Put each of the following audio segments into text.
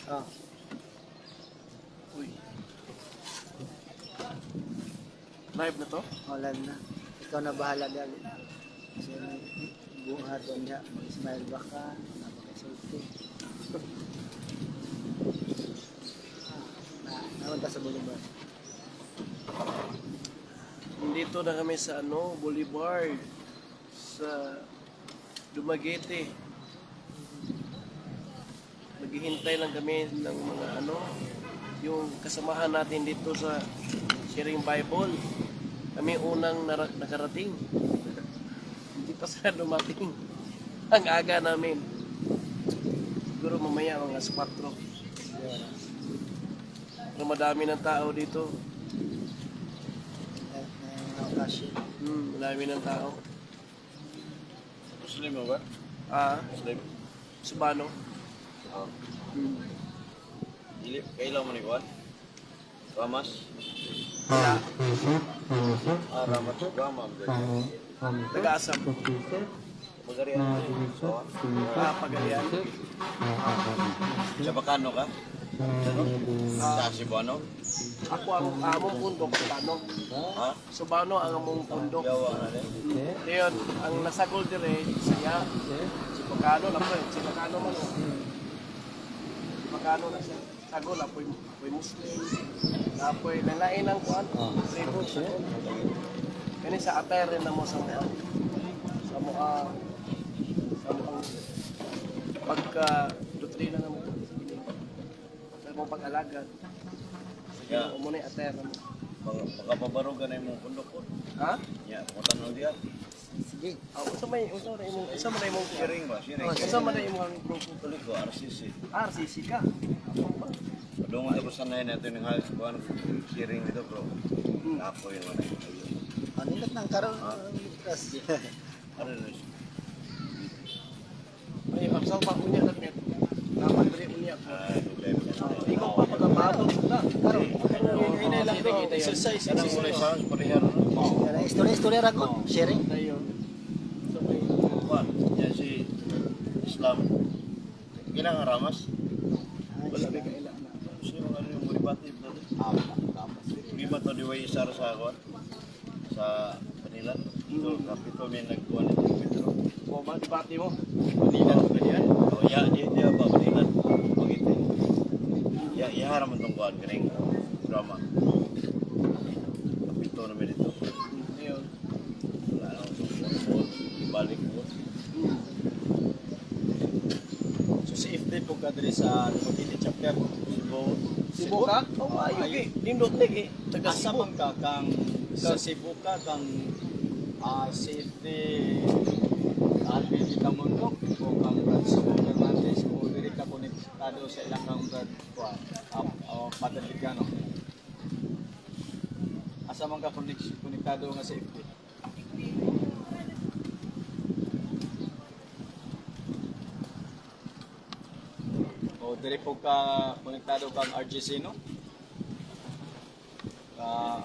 Ah, Uy. Live na to? Wala na. Ikaw na bahala dali. Kasi may buhaton niya. Mag-smile ba ka? Napakasulti. Ah, na, napunta sa Boulevard. Nandito na kami sa ano, Boulevard. Sa Dumaguete. Naghihintay lang kami ng mga ano, yung kasamahan natin dito sa Sharing Bible. Kami unang nakarating. Hindi pa sila dumating. Ang aga namin. Siguro mamaya mga alas 4. Pero madami ng tao dito. Na, na, occasion. Madami ng tao. Muslim mo ba? Ah, Muslim? Subano. Oo. Dili, kailan mo ni Juan? Ramas? Wala. Ah, Ramas. Rama. Taga-asam. Magarian mo yun. Ah, Pagalian. Sa Bacano ka? Sa Cebuano? Ako ang among pundok, Subano. Ha? Subano ang among pundok. Gawa na rin. Ngayon, ang nasagol dire, siya, si Bacano na po, si Bacano man. Oh. Si Bacano na siya. Sagol, apoy Muslim. Apoy lalain ang kuan. Tribo, sagol. Kani sa atay rin na mo sa mga sa mga sa mga pagka doktrina na mo sa mong pag-alagad. Sa Yeah. Ginoo mo na yung atay na mo. Makapabarugan na yung pundok ko. Ha? Ya, kung tanong diya. Sige. Ah, unsa man imong Sharing ba? Sharing. Unsa man imong grupo? Tuloy ko, RCC. RCC ka. Ako ba? Padung ako sanay natin ng halos kuan sharing dito bro. Ako yun wala. Ah, nindot nang karon. Tas. Ano na siya? Ay, ang pa unya na pet. Dapat diri unya ko. Ah, problema na. Ikaw pa pagkabato na. Karon. Hinay lang to. Exercise, Kanang wala sa pareha no. Istorya, istorya ra ko. Sharing. Tayo. So may Kuan, yan si Islam. Kailangan ramas. wala may kaila na. Siya yung ano yung muribati dito. Di ba to di way isara sa kuan? Sa Manila. Ito kapito may nagkuan ito Pedro. O ba debate mo? Manila ba yan? O ya di dia ba Manila. Pagite. Ya ya haram tong kuan kaning drama. Kapito na may dito. Ayun. Wala na akong ibalik ko. So si FD po ka diri sa Dumaguete chapter. Cebu. Cebu ka? Oh, ayo gi. Nindot ni gi. Taga Asa Cebu. man ka kang sa Cebu ka kang si FD Alvin Itamundok o kang Brad Cebu Fernandez o diri ka konektado sa ilang kang Brad kuan Padre Ligano. Asa man ka konektado nga sa FD? O diri po ka konektado kang RGC, no? Ah,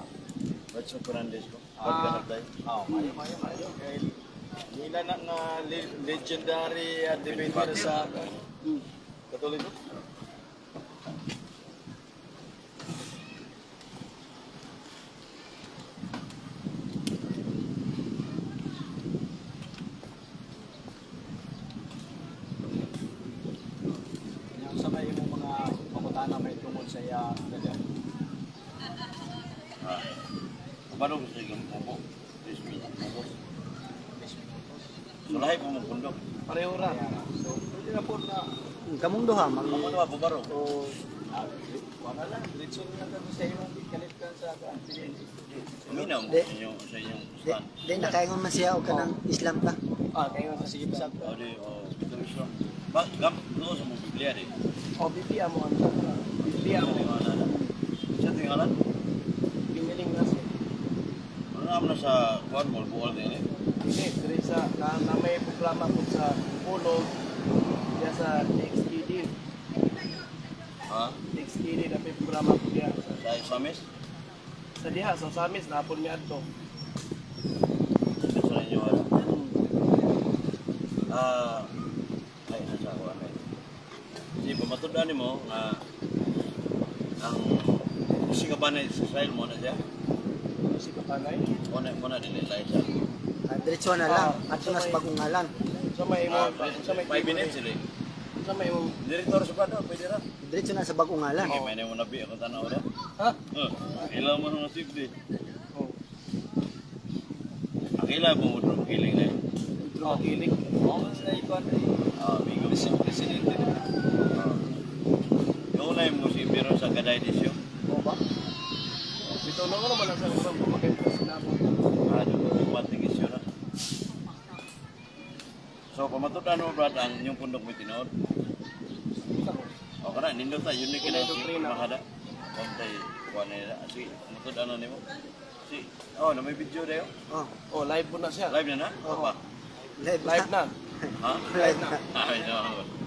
Radyo Fernandez ko. Pag ganap tayo. Ah, mayo, mayo, mayo. Kay nila na nga legendary debater sa Katoliko. Yung sa may imong mga pangutana may tungod sa iya dali. Ah. Kabalo ko sa iyong upo. 3 minutos. 3 minutos. Sulahay po mong pundok. Pareho ra. Kaya nga. So, pwede na po na Kamong duha mag Ako na bubaro. o wala lang, diretso na lang kami sa imong gikalit sa kuan. Uminaw mo Di. sa inyong di, stand. di nakaingon man siya og kanang Islam pa. Ah, kayo sa Sige, bisag O di, o, ito Islam. Ba, gam, doon sa mong Biblia di. O Biblia mo ang Biblia Sa mo. tingwalan. Sa tingwalan? Biniling na siya. Ano naman na sa kuan mo, buol din eh. Hindi, diri sa na may programa po sa Pulog, diya sa DXDD. Dili na may programa ko diha. Sa Isamis? Sa diha, sa Samis, napon mi adto. Sa inyo ano? Ah, ay, nasa ako ano eh. Si pamatudan nimo nga ang si kabanay sa Israel mo na siya. Si Kapanay. Mo na dili lain siya. Ah, diretso na lang. Adto na sa bagong ngalan. Sa may mo, sa may 5 minutes sila. Sa may mo. Direktor sa plano, pwede ra. Diretso na sa bagong ngalan. Sige, may mo nabi ako tanaw ra. Ha? Oh, ilaw mo ng safety. Oh. Ang ilaw mo mo kiling na. Oh, kilig. Mao man sa ikuan ay Ah, bigo. presidente di ba? Yung una mo si pero sa kaday disyo. Oh ba? Bitaw na ko naman ang sa urang pumakay ko sinabot. Ah, mating isyo na. So, pamatudan mo, Brad, ang inyong pundok mo tinuod. O kana, nindot ta, unique na Doktrina. mahada. Pantay, kuha na nila. Sige, pamatudan na nimo. Si, oh, na may video dayo. Oh, Oh, live po na siya. Live na na? Oo. Pa? Live, Live na. Ha? Live na. Ay, no.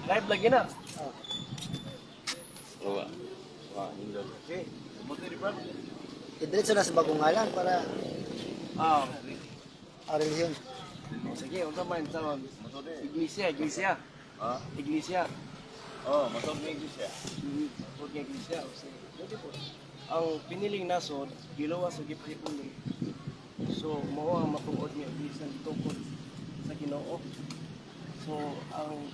Live lagi na. Oh. Wa. Wa, nindot. Okay, pamatudan ni Brad. Diretso na sa bagong ngalan para Ah. ang relihiyon. Oh, sige, unsa man sa Pamatudan. Iglesia, iglesia. Ha? Iglesia. Oh, matod ni Iglesia. Huwag nga iglesia. O, sige. Pwede po. Ang piniling nasod, giluwas o gipahiuli. So, mao ang matuod nga iglesia tukod sa Ginoo. So, ang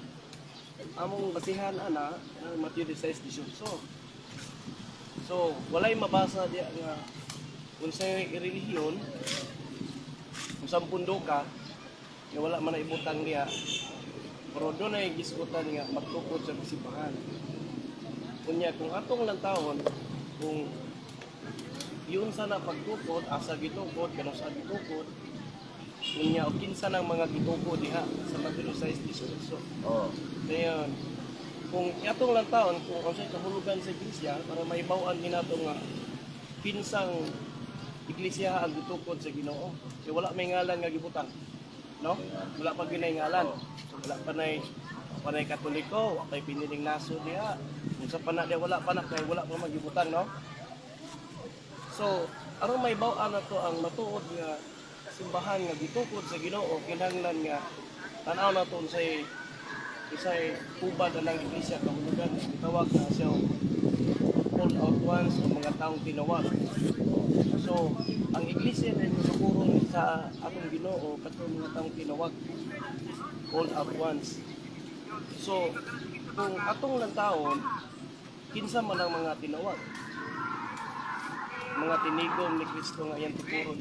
among basihan ana ang Matthew 16:18. So, walay mabasa diya nga unsay relihiyon, unsang pundo ka, nga wala man na ibutang diya. Pero doon ay gisgutan nga magtukod sa kasimbahan. Unya kung atong lantawon, kung yun sana pagtukod, asa gitukod, kanus sa gitukod, unya o kinsa ng mga gitukod diha sa Mateo 6:18. Oh. Dayon, kung atong lantawon, kung unsay kahulugan sa iglesia, para maibaw-an ni nato nga kinsang iglesia ang gitukod sa Ginoo. Kay wala may ngalan nga gibutang. No? Wala pa ginay ngalan. So, wala pa nay panay Katoliko, wa pay piniling naso diha. Unsa pa na diha, wala pa na kay wala pa magibutang, no? So, aron may baw-an nato ang matuod nga simbahan nga gitukod sa Ginoo, kinahanglan nga tan-aw nato unsay unsay hubad anang iglesia kahulugan. Gitawag na siya og call out ones o mga taong tinawag. So, ang iglesia na nusukuron sa atong Ginoo katong mga taong tinawag, call out ones. So, kung atong lantawon, kinsa man ang mga tinawag? Mga tinigom ni Kristo nga iyang tukuron.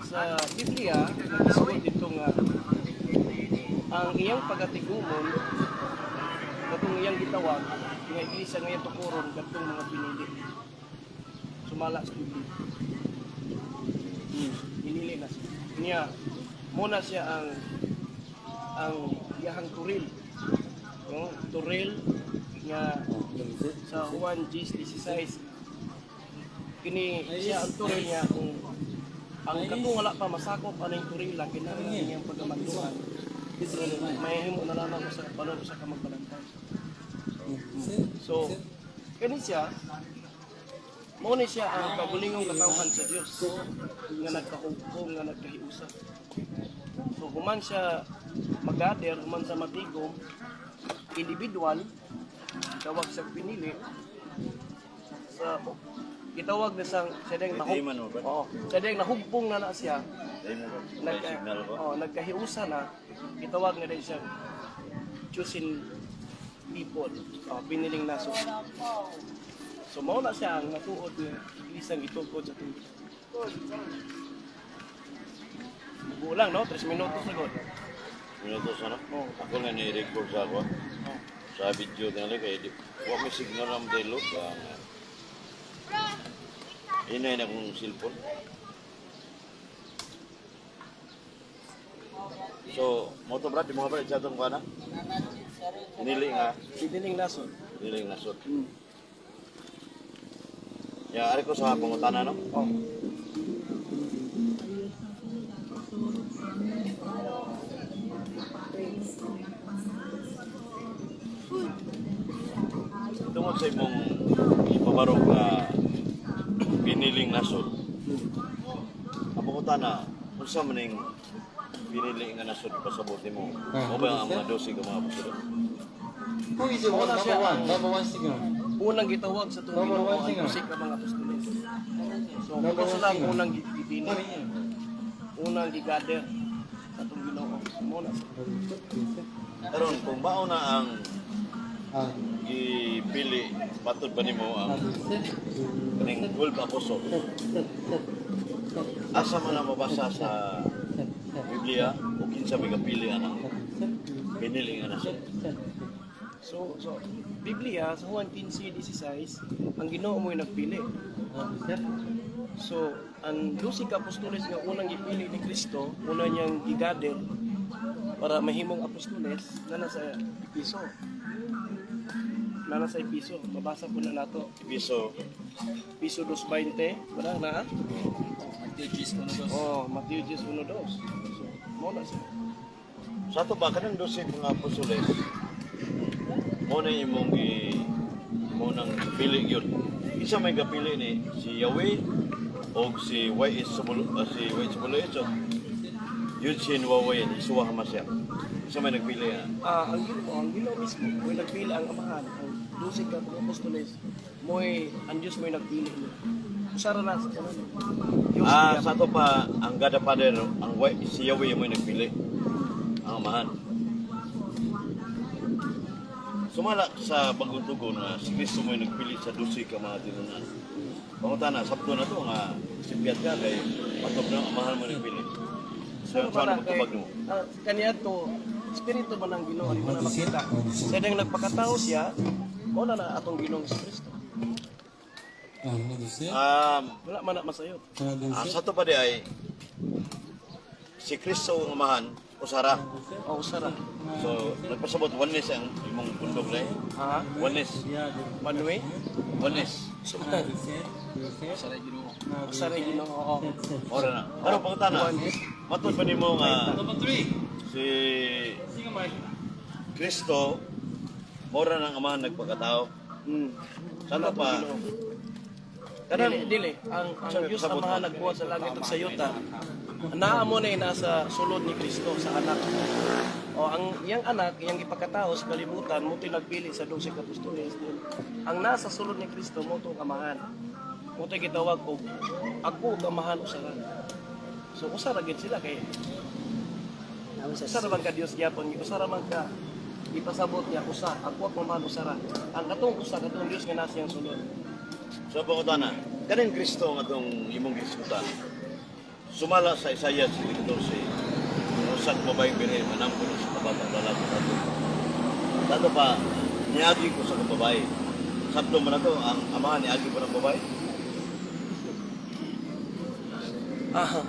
Sa Biblia, nagsuot dito nga ang iyang pagatigumon katong iyang gitawag nga iglesia nga iyang tukuron katong mga pinili. Sumala sa Biblia. Pinili na siya. Niya, muna siya ang iyahang turil. No? Turil nga sa Juan 16. Kini siya ang turil niya kung ang katong wala pa masakop aning turila kinahanglan niyang pagamanduan. May himo na lamang usa ka balon usa ka magbalantay. So, kani siya mao ni siya ang kagulingong katawhan sa Dios nga nagkahugpong nga nagkahiusa. So human siya magader, human sa matigom, individual, tawag siya pinili sa gitawag na siyang siya ding Pwede man mo, Brad. Oo, siya ding nahugpong na na siya. Dahil mo, Brad. May Nagka, signal ko. oh, nagkahiusa na, gitawag na din siya choosing people, oh, piniling naso. So mao na siya ang natuod nga iglesia gitukod sa tuig. Buo lang, no? 3 minutos na god. Minutos ano? Oo. Ako na ni-record sa ako. Oh. Sa video tingali kay di wa may signal ang delo ang inay na akong cellphone. So, mo to Brad, di mo ka Brad sa atong kana? Pinili nga, Piniling nasod. pinili nga nasod. Ya, ari ko sa pangutana no. Oh. Tungod sa imong Mabarog nga piniling nasod. Ang pangutana, unsa man ning pinili nga nasod pasabot nimo? Mao ba ang mga 12 ka mga apostol? Who is the one, Wala siya. number one? Number one singer. Unang gitawag sa tuong Number Ginoo one ang singer. 12 ka mga apostoles. So, Number ito one sila ang singer. unang gipili, unang gigather sa atong Ginoo. Mao na siya. Karon kung mao na ang Ah, gipili matod ba nimo ang kaning 12 apostol? Asa man ang mabasa sa Biblia o kinsa may gapili anang pinili nga nasod? So Biblia sa Juan 15:16, ang Ginoo mo'y nagpili. So, ang 12 ka apostoles nga unang gipili ni Kristo, una niyang gigather para mahimong apostoles na nasa Episo. Na nasa Episo, mabasa po na nato. Episo. Episo 2:20, wala na? Matthew 10:1-2. Oh, Matthew 10:1-2. So, mo na siya. Sa ato ba kanang 12 mga apostoles mo na imong gi mo nang pili gyud. Isa may gapili ni si Yahweh o si Y.S. Sumulo, si Y.S. Sumulo o Eugene Wawayan, Isua Hamasya. Isa may nagpili na. Ah, ang Ginoo mismo, mo'y nagpili ang Amahan, ang 12 ka mga apostoles, mo'y ang Dios mo'y nagpili niya. Usara na sa kanan. Dios Ah, niya. sa ato pa ang God the Father, ang Y, si Yahweh mo nagpili. Ang Amahan. Sumala sa bagong tugon nga si Kristo mo nagpili sa 12 ka mga tinunan. Pangutana, sabto na to nga sipyat ka kay patob na ang Amahan mo nagpili. So, Ano ba saan na mo tubag kay mo? kaniadto espiritu ba ng Ginoo di man na makita. Sa dang nagpakatao siya, mao na na atong Ginoong Kristo. Wala man na masayod. Sa ato pa di ay si Kristo ang Amahan usara. O usara. So, nagpasabot oneness ang imong pundok na eh. Ha? Oneness. One way? Oneness. Sa Ginoo. Usara Ginoo. Oo. Ora na. Pero pangutana, matod ba nimo nga Number 3. si Singer Mike. Kristo mora ng Amahan nagpakatao? Sana pa Dili, dili. Ang Sorry, Diyos pasabot Amahan mo. nagbuhat sa langit ug sa yuta. Naa mo na nasa sulod ni Kristo sa anak. O ang iyang anak, iyang gipakatao sa kalibutan, mo nagpili sa 12 ka apostoles. Ang nasa sulod ni Kristo mo to ang Amahan. Mo to gitawag og ako ug Amahan usa ra. So usa ra gid sila kay Naman sa usa ra man ka Dios gyapon, usa ra man ka ipasabot niya usa, ako ug Amahan usa ra. Ang katong usa katong Dios nga nasa iyang sulod. So pangutana, kaning Kristo nga atong imong gisgutan. Sumala sa Isaiah 14, usa ka babaeng birhen manampo sa kabatang lalaki tato. Tato pa niagi ko sa babae. Sabto man na to ang amahan niagi po ng babae. Aha.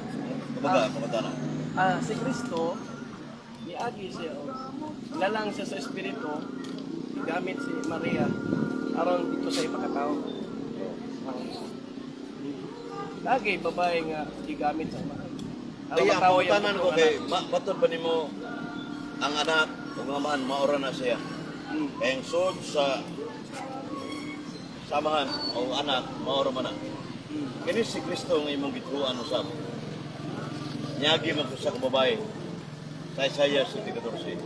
Kumbaga, pangutana. Ah, si Kristo niagi siya o lalang siya sa espiritu gamit si Maria aron dito sa ipakatao. Ah. Lagi babae nga gigamit sa amahan. Aron Kaya ang matawo iyang pangutanan ko putong kay anak. matod ba nimo ang anak ug ang amahan maora na siya. Kaya ang sud sa samahan o anak maora man na. Kini si Kristo nga imong gituan usab. Niagi man ko sa babae. Sa Isaiah 14.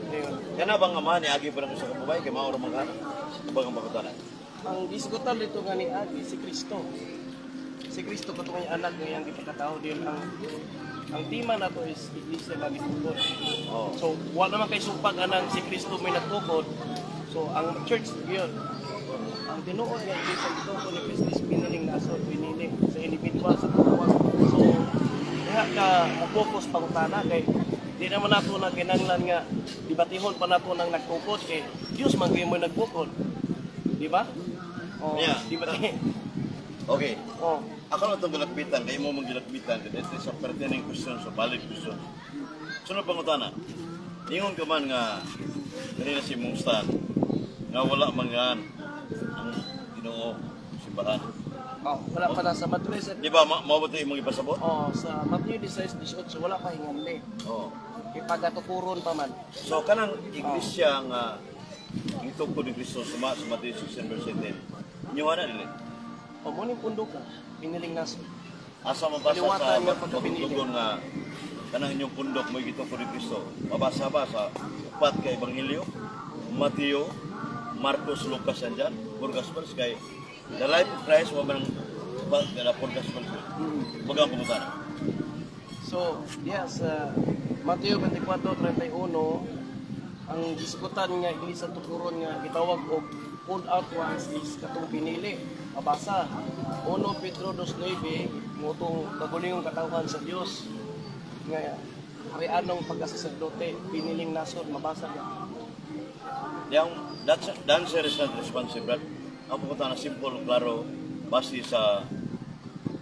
Ayun. Kana bang amahan niagi pa sa babae kay maora man kana? Ubang ang pangutana. Ang gisgutan dito nga ni Agi si Kristo. Si Kristo katong anak nga iyang gipakatao din ang tema nato is Iglesia nga gitukod. Oh. So, wala naman kay supag anang si Kristo may nagtukod. So, ang church yun. Ang tinuod nga iglesia gitukod ni Kristo is piniling nasod, pinili sa individual, sa tuwan. So, diha ka mo-focus pangutana kay di naman nato na kinanglan nga dibatihon pa nato nang nagtukod kay Dios man gyud mo nagtukod. Di ba? Oh, Yeah. di ba? Okay. Oh, Ako lang itong gilakbitan, kay mo mong gilakbitan, kay dito sa pertaining question, sa valid question. Sunod pangutana, ingon ka man nga, kanina si mong stan, nga wala man nga ang Ginoo simbahan. Oh, wala pa na sa Matthew Di ba, mao ba ito imong ipasabot? Oh, sa Matthew 16:18 wala pa hinganli. Oo. Kay pagkatukuron pa man. So, kanang iglesia nga gitukod ni Kristo suma sa Matthew 16 verse 18, inyo na dili. O mo ning punduka, piniling nasod. Asa mabasa sa Kaliwatan nga pagkapinili. pagtugon nga kanang inyong pundok mo gitukod ni Kristo? Mabasa ba sa upat ka ebanghelyo? Mateo, Marcos, Lucas, and John, four Gospels kay the life of Christ wa man ang upat nga four Gospels. Baga ang pangutana. So, diya sa Mateo 24:31, ang gisgutan nga iglesia tukuron nga gitawag og pulled out ones is katong pinili. Mabasa. 1 Pedro 2:9, motong kagulingong katawhan sa Dios nga harianong pagkasaserdote, piniling nasod, mabasa niya. Yang that's the answer is not responsive, Brad. Ang pangutana simple, klaro, base sa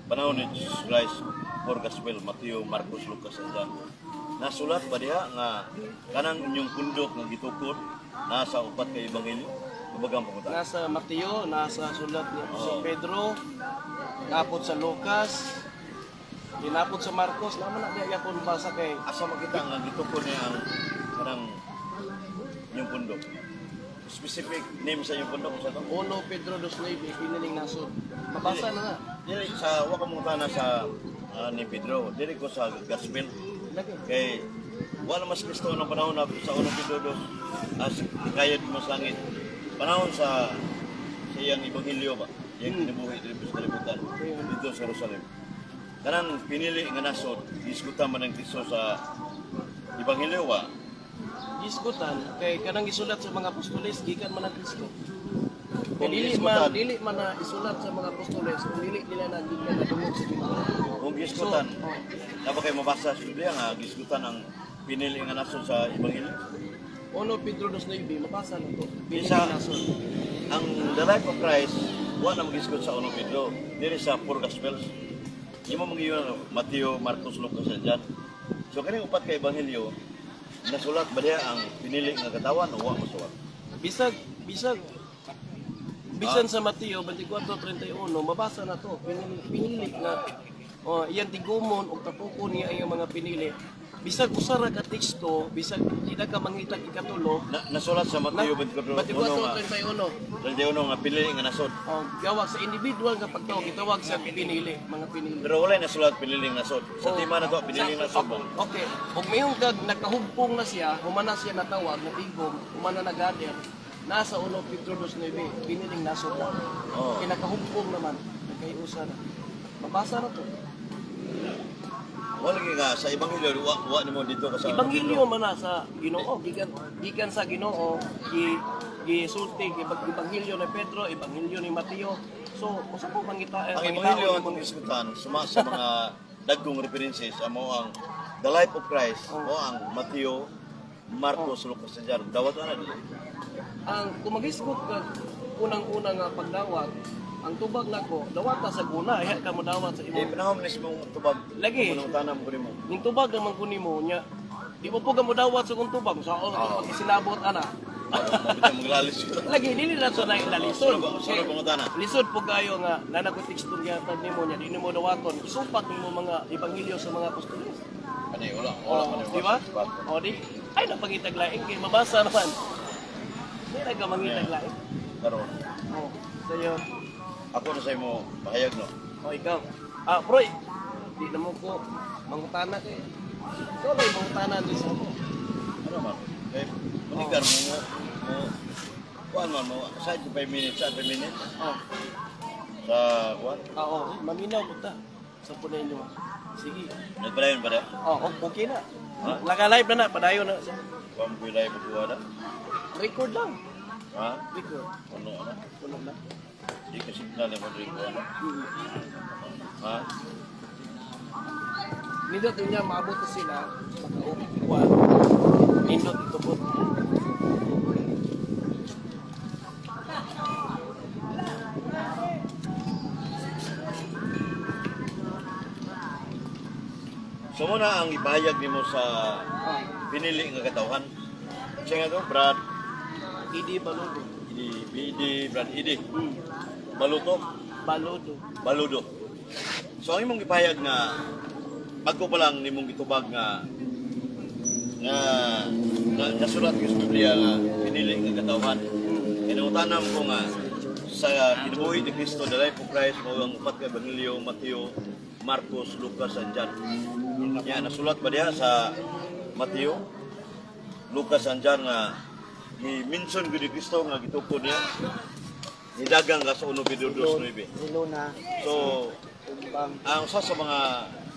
panahon ni Jesus Christ, four Gospel, Mateo, Marcos, Lucas, and John. Nasulat ba diha nga kanang inyong pundok nga gitukod nasa upat ka ebanghelyo? Kumbaga ang pangutana. Nasa Mateo, nasa sulat ni Apostol Pedro, napod sa Lucas, dinapod sa Marcos, naman na diya yapon basa kay Asa makita nga gitukod niya ang kanang inyong pundok? Specific name sa inyong pundok sa to? 1 Pedro 2:9, piniling nasod. Mabasa na nga. Dili sa wa ka mangutana sa ni Pedro, dili ko sa gospel. Lagi. Kay wala mas Kristo ng panahon na sa unang Pedro dos as kayod mo sa langit. Panahon sa sa iyang ebanghelyo ba? Iyang kinabuhi diri sa kalibutan dito sa Jerusalem. Kanang pinili nga nasod, gisgutan man ang Kristo sa ebanghelyo ba? Gisgutan kay kanang gisulat sa mga apostoles gikan man ang Kristo. Kay Kung dili gisgutan, man dili man na isulat sa mga apostoles kung dili nila na gikan na dungog sa Ginoo. Kung gisgutan, So, oh. dapat kayo mabasa sa Biblia nga gisgutan ang pinili nga nasod sa ebanghelyo. 1 Pedro 2:9, mabasa na to. Piniling nasod. Ang the life of Christ, wa na magisgot sa unong Pedro, diri sa four Gospels. Imo magiyon Mateo, Marcos, Lucas, and John. So kani upat ka ebanghelyo, nasulat ba diha ang pinili nga katawan o wa masulat? Bisag bisag bisan sa Mateo 24:31 mabasa na to. Pinili, pinili nga oh, iyang tigumon og tapukon niya ang iyang mga pinili. Bisag usa ra ka teksto, bisag di na ka mangitag ikatulo, Na, nasulat sa Mateo 24, nga 24:31. 31 nga pinili nga nasod. Oh, gawa sa individual nga pagtawag, gitawag sa pinili, mga pinili. Pero wala nasulat pinili nga nasod. Sa Oh. tima na to pinili nga nasod ba? Okay. Ug mayong kag nakahugpong na siya, humana siya natawag, natigom, humana na gather, nasa uno Pedro 2:9, piniling nasod na. Oh. Kay nakahugpong naman, nakaiusa na. Mabasa na to. Wala gyud nga sa ebanghelyo wa wa nimo dito ka sa unong Ebanghelyo Pedro. man na sa Ginoo, gikan gikan sa Ginoo, gi gisulti gi ebanghelyo ni Pedro, ebanghelyo ni Mateo. So, usa po mangita Ang ebanghelyo ang itong isgutan suma sa mga dagkong references amo ang The Life of Christ o ang Mateo, Marcos, Lucas, and John. Dawat na dili. Ang kung magisgot ka unang-una nga pagdawat, ang tubag nako, dawata sa guna, iha ka mo dawat sa Eh, imo. panahon ni mong tubag. Lagi. Unang tanam ko nimo. Ning tubag naman ko nimo nya. Di mo po ka mo dawat sa kong tubag, sa ako pag isinabot ana. Mabit ang maglalis ko. Lagi dili na to na lisod. Sunod sunod pangutana. Lisod po kayo nga nana ko teksto gihatag nimo nya di nimo dawaton. Isupak nimo mga ebanghelyo sa mga apostoles. Ani wala, wala Oh, man di ba? O di ay napangitag laing kay mabasa naman. Di ra ka mangitag laing. Karon, Oh, sayo. ako na sa imo pahayag no. O ikaw. Ah, Proy. Di na mo ko mangutana kay. Ikaw lang mangutana di sa ako. Ano man? Kay manigar mo mo mo kuan man mo sa 5 minutes, sa 5 minutes Oh. sa kuan. Ah, oh, maminaw po ta. Sa po na inyo. Sige. Nagpadayon ba da? Oh, okay na. Ha? Naka-live na na, padayon na. Kuan ko ilay bukuha da. Record lang. Ha? Record. Ano ano? Puno na. Di ka signal mo diri kuan. Ha? Nindot din niya, maabot na sila. Makaupuan. Nindot ito po. So mo na ang ipahayag nimo sa pinili nga katawhan. Siya nga to, Brad Idi Baludo. Idi, BD, Brad Idi. Baluto, Baludo. Baludo. So ang imong gipahayag nga bago pa lang nimong gitubag nga nga nga nasulat ko sa Biblia nga pinili nga katawhan. Kinautanam ko nga Sa kinabuhi ni Kristo, the life of Christ, mao ang upat ka ebanghelyo, Mateo, Marcos, Lucas, and John. Ya, nasulat ba diha sa Mateo, Lucas, and John nga gi-mention gyud ni Kristo nga gitukod niya nidagang ka sa 1 Pedro 2:9. Si Luna, So, umbang ang usa sa mga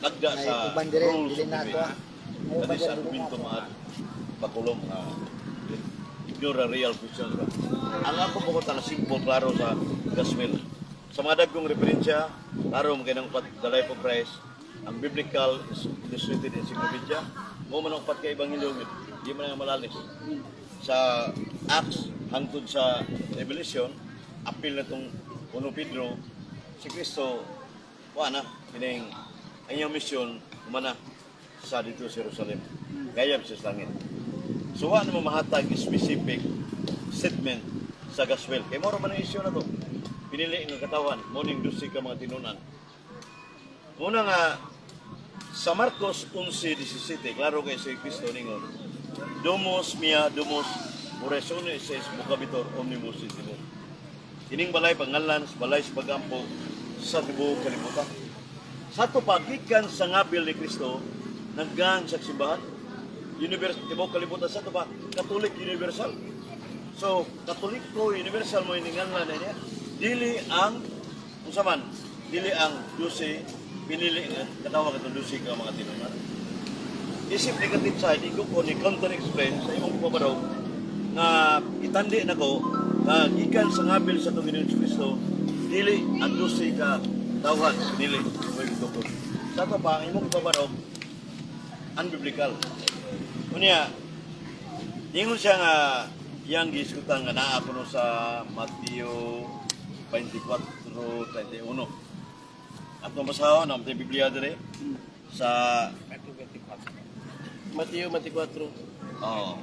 nagda ay sa uban dire, rules dili of na debate, ato ah. Ay uban kani dire sa dili na argumento ato. mga bakulong nga ignore ang real questions ba. Ang ako po na simple klaro sa gospel. Sa mga dagkong referensya, klaro mo ng the life of Christ, ang biblical is illustrated encyclopedia, mo man ang upat ka ebanghelyo gyud, di man ang malalis. Sa Acts hangtod sa Revelation, apil na tong 1 Pedro, si Kristo wa na kining ang iyang misyon humana sa dito sa Jerusalem. Gayab siya sa langit. So wa na mahatag specific statement sa gospel. Kay moro man ang isyu na to. Pinili nga katawan, mo ning dusi ka mga tinunan. Una nga sa Marcos 11:17, klaro kay si Kristo ningon, "Domus mia domus orationis es vocabitur omnibus in timur." Kining balay pangalan sa balay sa pagampo sa tibuok kalibutan. Sa ato pagikan sa ngabil ni Kristo, naggaan sa simbahan, universe, tibuok kalibutan sa ato pa, Catholic Universal. So, Katoliko Universal mo ininganlan na niya. Dili ang, unsa man, dili ang dusi, pinili nga, katawag itong dusi ka mga tinunan. Isip negative side, iko ko ni counter explain sa imong pabaraw nga itandi nako nga gikan sa ngabil sa itong Ginoong Kristo, dili ang dusi ka tawhan, dili mo gitukod. Sa ato pa, ang imong pabaraw, unbiblical. Unya, ningon siya nga iyang giiskutan nga naa kuno sa Mateo 24:31. Atong basahon ang Biblia dire sa Mateo 24, oh,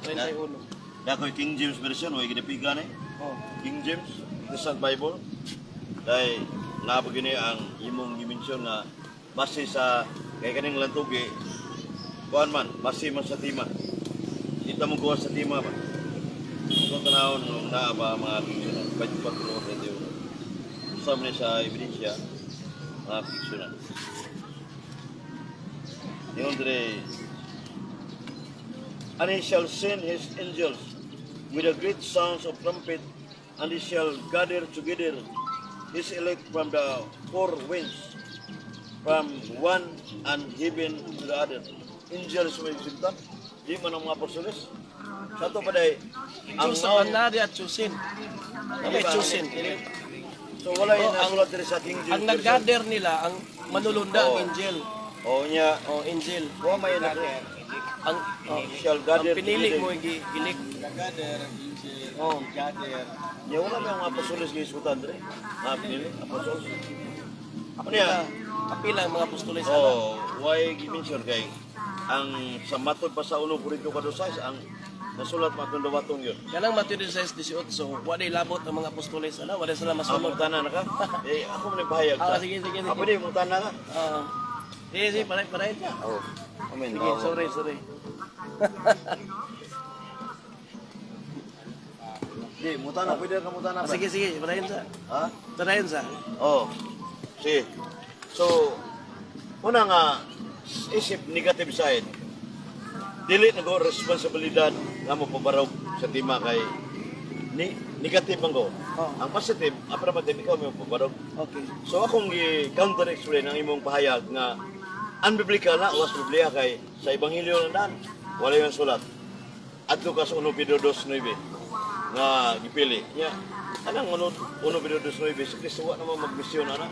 31. Dakoy King James version way ginapiga ni. Oh. King James Protestant Bible. Dahil naabog gini ang imong gimensyon nga base sa kay kaning lantugi kuan man base man sa tima. Kita mo kuha sa tima ba. Kung tanawon nung naa ba mga fiksyonan, 24:31. Usab ni sa ebidensya mga fiksyonan. Ingon dire, "And he shall send his angels with a great sound of trumpet, and he shall gather together his elect from the four winds, from one and heaven to the other." Angels may sinta, di man ang mga apostoles. Sa ato pa day, ang Chosen man na di at chosen. Ano Di ba? chosen? So wala yung Oh, nasulat diri sa King James Ang Version. nag-gather nila, ang manulunda ang Oh. angel. Oh, niya, Oh, angel. wa may na Ang oh, shall ang gather pinili together. mo gi gilik. Gather, angel, Oh. gather. Niya wala may mga apostoles nga isutan diri. Mga pinili, apostoles. Ano niya? Kapila ang mga apostoles ana. Oh, why gi-mention kay ang sa matod pa sa 1 Korinto 4:6 ang nasulat matong dawaton yun. Kanang Mateo 16:18, wa day labot ang mga apostoles ana, wala sila Ah, masulod. mutana na ka? Eh, ako man pahayag Ah, sa. sige, sige, sige. Ah, pwede mutana ka? Ah. Sige, sige, paray paray ka. Oo. Amen. Sige, sorry, sorry. Di, mutana, pwede ka mutana Ah, ba? sige, sige, parayin sa. Ha? Parayin sa. Oh. Sige. So, una nga, isip negative side, dili na ko responsibilidad nga mo pabarog sa tima kay ni negative man ko. Oh. Ang positive, affirmative, ikaw mo pabarog. Okay. So akong i-counter explain ang imong pahayag nga unbiblical na was Biblia kay sa ebanghelyo lang daan wala yung sulat. Adto ka sa 1 Pedro 2:9 nga gipili. Nya anang 1 Pedro 2:9 si Kristo wa naman magmisyon ana.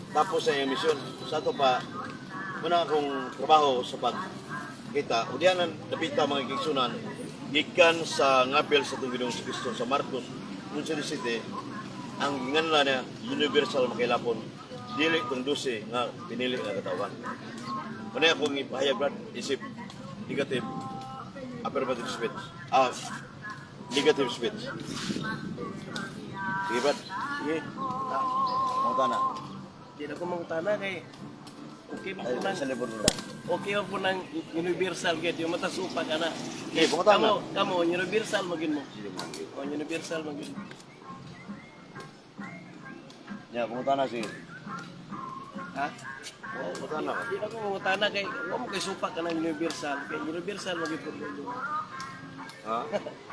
Tapos sa iyang misyon sa ato pa muna akong trabaho sa pag kita udyanan dapita mga kigsunan gikan sa ngapil sa itong Ginoong si Kristo sa Marcos 11:17 ang nganla niya universal makilapon dili itong dose nga pinili nga katawan. Muna akong ipahayag Brad, isip negative affirmative speech. Ah, negative speech. Sige Brad, Sige. Ah, mga na. di na ko mangutana kay okay man Ay, po nang sa libro na. okay man po nang universal gid yung matasupak ana. Okay, mangutana. Kamo, kamo universal magin mo. Oh, universal magin. Nya, pangutana si. Ha? Oh, pangutana ka. Di na ko mangutana kay wa mo kay supak ka ng universal kay universal magyud po. Ha?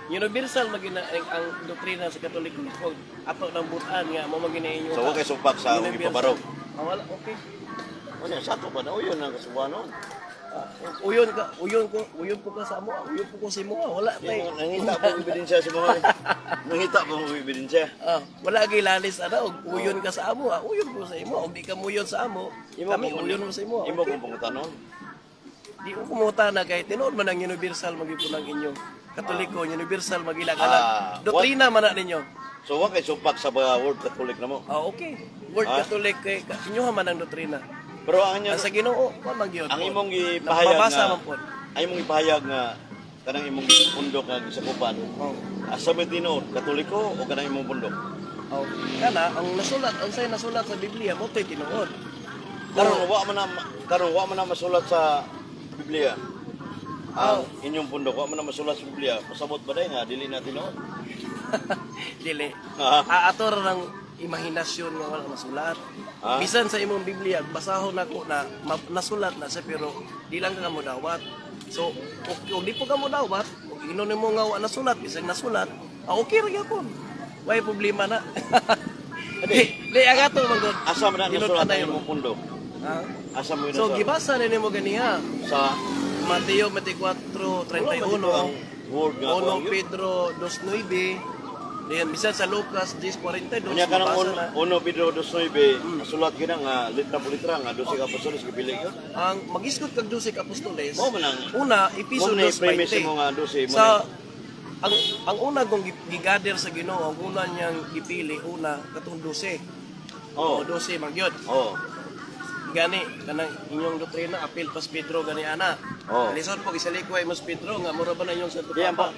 Universal magyud na ang doktrina sa Katoliko kung ato ng butan nga mo magyud na inyo. So, wa kay supak sa akong ipabarog. Ah, wala, okay. Ano, sa ato ba na? Uyon ang kasubanon. Ah, uyon ka, uyon ko, uyon po ka sa amo, uyon po ko sa imo, wala tay. Nangita po ang ebidensya si mga. Nangita po ang ebidensya. Ah, wala kay lalis ana og uyon ka sa amo, ah, uyon po sa imo, og di ka muyon sa amo. Kami uyon mo sa imo. Imo kong pangutanon. Di ko kumuta na kay tinuod man ang universal magyud ang inyo. Katoliko, universal magila ka lang. Ah, Doktrina man na ninyo. So, wa kay supak sa mga World Catholic na mo. Ah, okay. Word Ah. Catholic kay inyo man ang doktrina. Pero ang inyo, Ang sa Ginoo, wa man gyud. ang imong gipahayag Nababasa nga man pod. ang imong ipahayag nga kanang imong pundok nga gisakupan. Oh. Asa may tinuod, Katoliko o kanang imong pundok? Oh. Kana ang nasulat, ang say nasulat sa Biblia mo to'y tinuod. Karon wa man na masulat sa Biblia. Ang inyong pundok wa man na masulat sa Biblia. Pasabot ba day nga dili na tinuod? Dili. Ha? Ah, ato ra ng imahinasyon nga wala masulat. Ah. Bisan sa imong Biblia, basahon nako na nasulat na siya pero di lang ka mo dawat. So, og di po ka mo dawat, og ingnon nimo nga wa nasulat, bisan nasulat, ah, okay ra gyapon. Way problema na. Di, di ang ato man gud. Asa man na Tinuod nasulat na ang yun. imong pundok? Ha? Asa mo So, nasulat? gibasa na nimo ganiha. Sa Mateo 24:31. Wala man dito ang word nga Uno kuang yun. Pedro 2:9. Diyan bisan sa Lucas 10:42. Unya kanang mabasa na. 1 Pedro 2:9, nasulat gyud na nga litra po litra nga 12 ka apostoles gipili yun. Ang magisgot kag 12 ka apostoles. Mao man ang- una Episo Mao man ang premise 2:20. mo nga 12, mo Sa ang una kong gigather sa Ginoo, ang una niyang gipili una katong 12. Oh. Oh, 12 man gyud. Oh. Gani kanang inyong doktrina apil pas Pedro gani ana. Oh. Lisod po isalikway mas Pedro nga mura ba na inyong Santo Di ang Papa.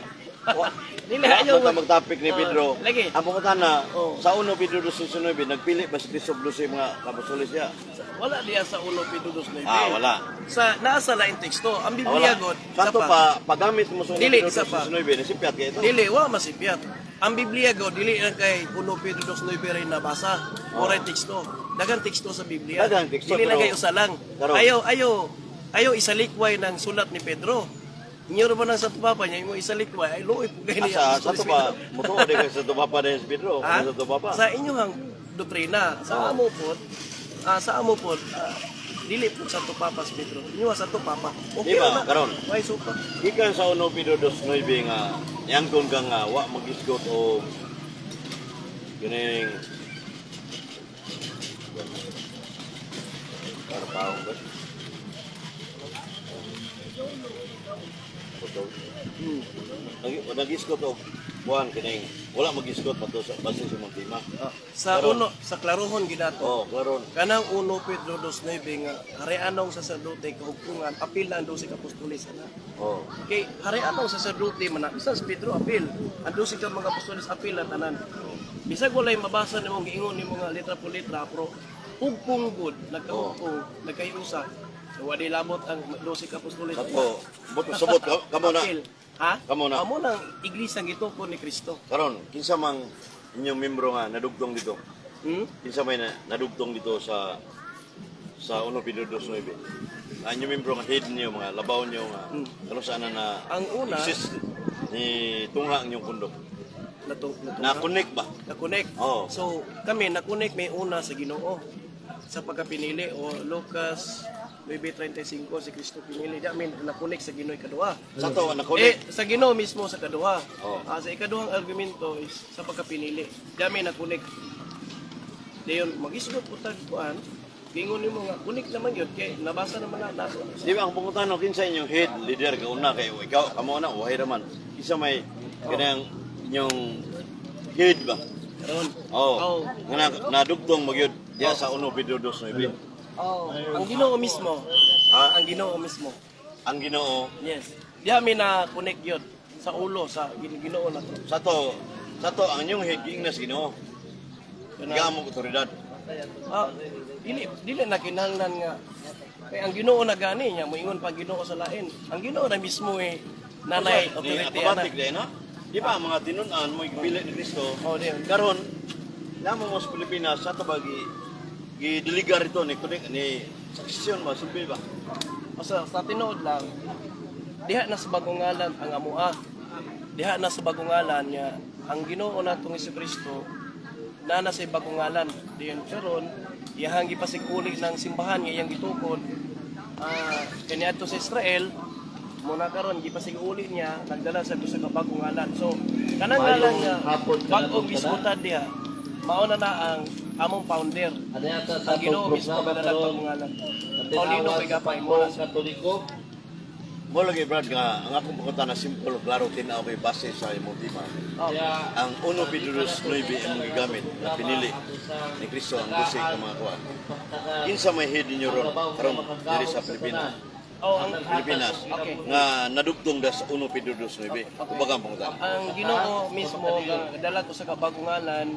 pa. Dili Wala ayaw man ta magtapik ni Oh, Pedro. lagi. Ang pangutana, Oh. sa 1 Pedro 2:19 nagpili ba si Kristo 12 mga apostoles niya? Wala diya sa 1 Pedro 2:9. Ah, wala. Sa nasa lain teksto, ang Ah, Biblia wala. god Sa ato pa pagamit mo sa 1 Dili, Pedro isa pa. 2:19 nasipyat kay ito. Dili wa masipyat. Ang Biblia god dili lang kay 1 Pedro 2:9 rin nabasa. Ora teksto. Daghang teksto sa Biblia. Daghang teksto, Dili lang pero- kay usa lang. Karon. Ayaw ayaw ayaw isalikway ng sulat ni Pedro. Inyo ra ba ng Santo Papa niya imo isalikway ay luoy po kay niya. Asa sa ato pa mutuo di kay sa ato pa ni Pedro, Ha? sa ato pa. Sa inyong doktrina, sa Oh. amo po, sa amo po, dili po Santo Papa si Pedro. Inyo Santo Papa. Okay Di ba, ra na. karon? Way supa. Gikan sa 1 Pedro 2:9 nga yangkon ka nga wa magisgot o kining para ba? Nagisgot og buwan kining wala magisgot pato sa base sa imong tema. Ah, sa Karon. uno sa klarohon ginato. Oh, karon. Kanang 1 Pedro 2:9 nga harianong saserdote kahugtungan apil na ang 12 ka apostoles ana. Oh. Kay harianong saserdote man na bisan si Pedro apil, ang 12 ka mga apostoles apil na tanan. Bisag walay mabasa nimong giingon nimo nga letra po letra pero hugpong gud, nagkahugpong, nagkahiusa. So wa di labot ang 12 ka apostoles. Sa to, buto sabot ka kamo na. Apil. Ha? Kamo na. Amo nang iglesia gituko ni Kristo. Karon, kinsa mang inyong membro nga nadugtong dito? Hmm? Kinsa may na, nadugtong dito sa 1 Pedro 2:9? Ang inyong membro nga head niyo mga labaw niyo nga kano saan na, na Ang una- exist ni tungha ang inyong pundok. Nato Na connect ba? Na-connect. Oo. So, kami, na-connect may una sa Ginoo. Sa pagkapinili, o Lucas 9:35, si Kristo pinili. Di, I mean, na-connect sa Ginoo ikaduha. Sa to na connect. Eh, sa Ginoo mismo sa kaduha. Oo. Ah, sa ikaduhang argumento is sa pagkapinili. Di amin na-connect. Dayon, magisgot po tag kuan, gingon nimo nga, connect naman yun, kay nabasa naman na nato. Di ba ang pangutana kinsa inyong head leader ka una kay ikaw kamo na uhay raman. Kinsa may kanang inyong head ba? Karon. Oh. Oh. Nga na, nadugtong magyud diya sa 1 Pedro 2:9. Oh. Ang Ginoo mismo. Ha? Ang Ginoo mismo. Ang Ginoo Yes. Di amin na connect yun sa ulo sa Ginoo na to. Sa to ang inyong head giingna sa Ginoo. Kana- Ikaw mo otoridad. Ah, dili dili na kinahanglan nga kay ang Ginoo na gani niya moingon pa Ginoo sa lain. Ang Ginoo na mismo eh nanay Di authority ana. automatic din na. Di ba ang mga tinun-an mo gipili ni Kristo? Oh, di. Karon Namo mo sa Pilipinas sa ato ba gi gidiligar ito ni kunik ni succession ba, sulbi ba? O sa tinuod lang, diha na sa bagong ngalan ang amoa. Diha na sa bagong ngalan niya ang Ginoo natong Kristo na nasa bagong ngalan. Diyan karon iyahang gipasiguli ng simbahan nga iyang gitukod kaniadto sa Israel muna karon gipasiguli niya, nagdala sa sa bagong ngalan. So kanang ngalan Mayong nga hapon ka bag-ong na. gisgutan diha, mao na na ang among founder. Ano yata sa Ang atong Ginoo mismo programa nga karon? bagong ngalan. Paulino Katinawan kay sa gapay mo Pangkong Katoliko. Mo lagi, Brad, nga ang akong pangutana simple, klaro, tinaw kay base sa imong tema. Oh. Kaya Ang 1 Pedro 9 imong gigamit na pinili ni Kristo ang 12 ka mga kuan. Kinsa may head ninyo ron karon diri sa Pilipinas? Oh, ang Pilipinas nga nadugtong das 1 Pedro 9. Kumbaga ang pangutana. Ang Ginoo mismo nga dala ko sa kabagong ngalan,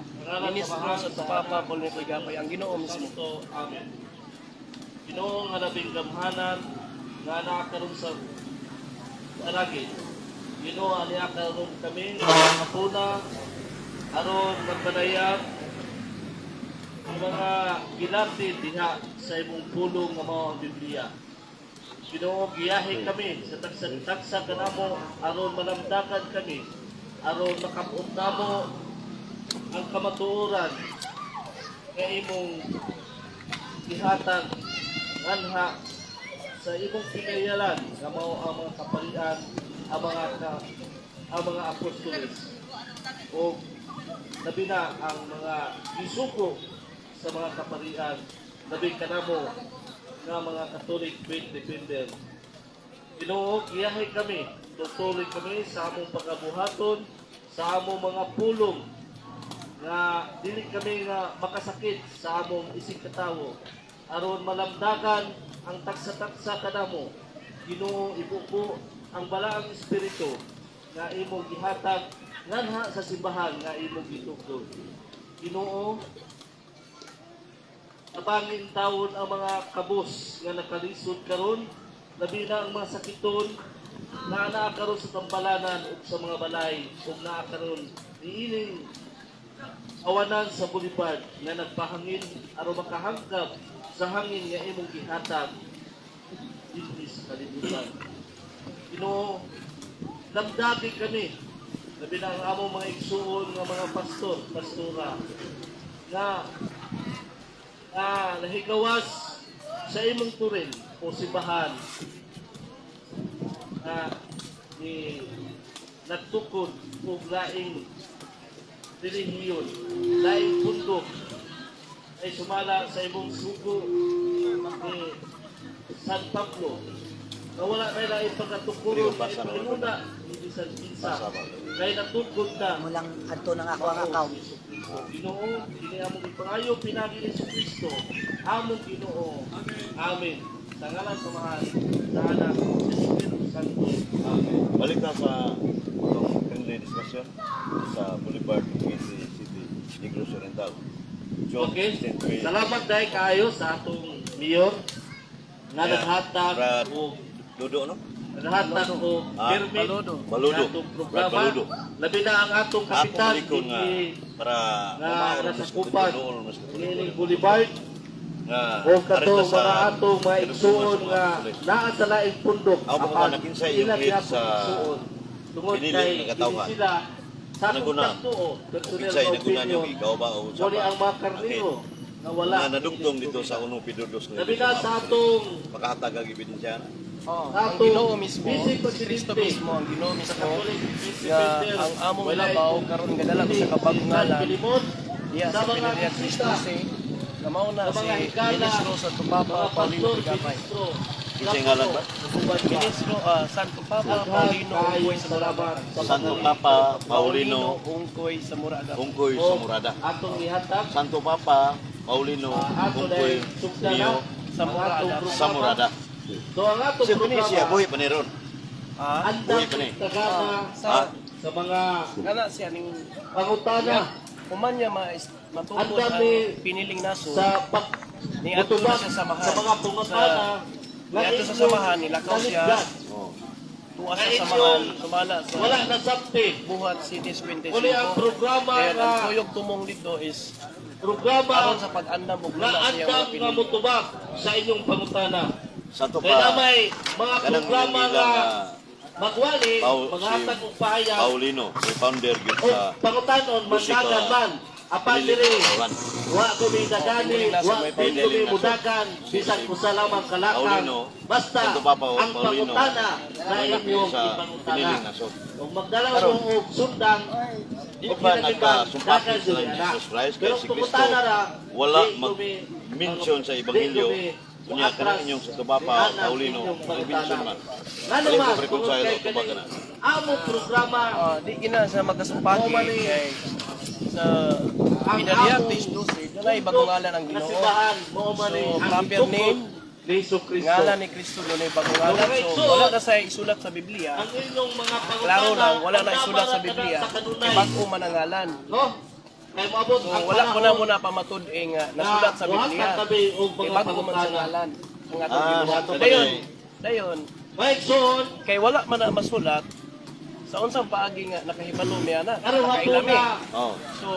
ministro sa Papa Paul ni Gapay, ang Ginoo mismo. Kristo. Amen. Ginoo nga labing gamhanan nga naa karon sa aragin. Ginoo, aniya karon kami nga mga puna aron magbanayag ang mga gilarti diha sa imong pulong nga mao ang Biblia. Ginoo, giyahe kami sa tagsa-tagsa kanamo aron malamdakan kami, aron makabot namo ang kamatuoran nga imong gihatag nganha sa imong pinayalan nga mao ang mga kaparian, ang mga apostoles o labi na ang mga gisuko sa mga kaparian, labi kanamo nga mga Catholic faith defender. Ginoo, giyahe kami, tutuloy kami sa among pagabuhaton, sa among mga pulong nga dili kami nga makasakit sa among isig katawo aron malamdagan ang tagsa-tagsa kanamo. Ginoo, ibubo ang balaang espiritu nga imong gihatag nganha sa simbahan nga imong gitukod. Ginoo, tabangin tawon ang mga kabos nga nakalisod karon, labi na ang mga sakiton na naa karon sa tambalanan ug sa mga balay ug naa karon niining awanan sa boulevard nga nagpahangin aron makahangkap sa hangin nga imong gihatag dinhi sa kalibutan. Ginoo, lamdagi kami, labi na ang among mga igsuon nga mga pastor, pastora nga nga nahigawas sa imong turin o simbahan nga ni nagtukod og laing relihiyon, laing bundok ay sumala sa imong sugo ni San Pablo na wala na laing pagkatukuron Hindi ko basa kay na. pinuna ni bisan kinsa Basa ba? kay natukod na Mo lang adto ng ako ang account. Ginoo, kini among ipangayo pinagi ni Kristo, among Ginoo. Amen. Sa ngalan sa Amahan, sa Anak, sa Espiritu Santo. Amen. Balik na sa itong friendly discussion sa Boulevard, Quezon City, Negros Oriental. John Okay. 16:3. Salamat dahil kaayo sa atong mayor nga Yeah. naghatag Brad og Dodo, no? naghatag og Ah, permit Baludo. Baludo. sa atong Brad programa. Baludo. Labi na ang atong Ako kapitan malikon nga dinhi para nga mamaon mas nasakupan dool mas niining boulevard nga o kato aresta sa mga atong mga igsuon mga nga apostoles. naa sa laing pundok Ako pa apan nakinsay yung ila head gihapon sa igsuon. Tungod pinili kay nga dili katawhan. sila sa atong Naguna. tagtuo personal Kinsay nga naguna niyo opinion ikaw ba o sa muni ang mga karniro nga wala nga nadugtong dito sa 1 Pedro 2 Labi na sa atong makahatag ang ebidensya na. Oh, ang Atong Ginoo mismo, Vice si Kristo Presidente mismo, ang Ginoo sa mismo Catholic Vice nga Defender, ang among wala labaw itong karon nga dala ko sa kabagong ngalan Pilimon, diya sa sa mga Pinilian bisita, Kristo na mao na sa si mga higala, ministro sa Papa mga Paulino pastor, Pigapay. ministro, Kinsay ngalan ba? Uban ba? Ministro Santo Papa Daghan Paulino kaayong Ungkoy sa Mura. salamat sa Santo mga Papa Paulino Ungkoy sa Mura. Ungkoy O, Samurada. Atong ihatag Santo Papa Paulino ato Ungkoy dahil sugdana Mio Sa ang Mura atong Agapay. programa. Samurada. So ang atong Siya kini siya programa buhi pa ni ron. Ah, andam Buhi pa ni. tagana sa Ah. sa mga kana siya ning pangutana human niya matukod Ang ang dami piniling naso sa pag ni adto na mutubag siya samahan sa mga pangutana Sa- niadto sa samahan, nilakaw siya. nanigdan Oh. Tuwa sa Kay samahan, inyong sumala sa wala na sabti. Buhat City 25. Uli ang programa Kaya nga ang kuyog tumong dito is programa aron sa pag-andam og nga lula sa iyang andam mga nga pinili. motubag sa inyong pangutana. Sa to Kaya na pa may mga kanang programa ilang nga nga magwali, maghatag si og pahayag Paulino, si founder gyud o sa pangutanon Musika, mandagan man. Apan Pinili diri Kawan. wa ko mi dagani, Pinili wa may di ko mi Pinili na mudagan, bisan usa lamang kalakang. Paulino, Basta Santo Papa ang Paulino, pangutana na may inyong sa ipangutana. piniling nasod. Kung magdalaw mo og sundang, Di og ba kinatiban, nagkasumpati dagan sila jud ni ana. Jesus Christ kay Pero si Kristo pangutana ra, wala di ko mi- mag-mention sa di Ebanghelyo. ko mi Unya muatras kanang inyong Santo Papa ana Paulino inyong nag-mention pangutana. man. Ngano Dili man, ko reconcile tungod kay o tubag kaning na. among programa Ah, di gina sa magkasumpati kay sa ang Pinalian among 3:12 dunay bagong ngalan ang nga Ginoo. simbahan mao man So, ni ang proper gitukod name, ni Hesus Kristo. Ngalan ni Kristo dunay bagong ngalan. So wala na sa isulat sa Biblia. Ang inyong mga pangutana Klaro lang, wala na tama isulat sa ra kana Biblia. sa kanunay. Bag-o man ang ngalan. No? Kay moabot So ang wala ko na panahon muna pamatud eh nga nasulat sa na Biblia. muhatag kami og Kay mga bago man sa pangutana. ngalan ang atong Ah, Ginoo. sa ato pa Dayon, ni- dayon Mga igsoon, kay wala man na masulat sa unsang paagi nga nakahibalo niya na. karon Nakailami. hapon Oh. So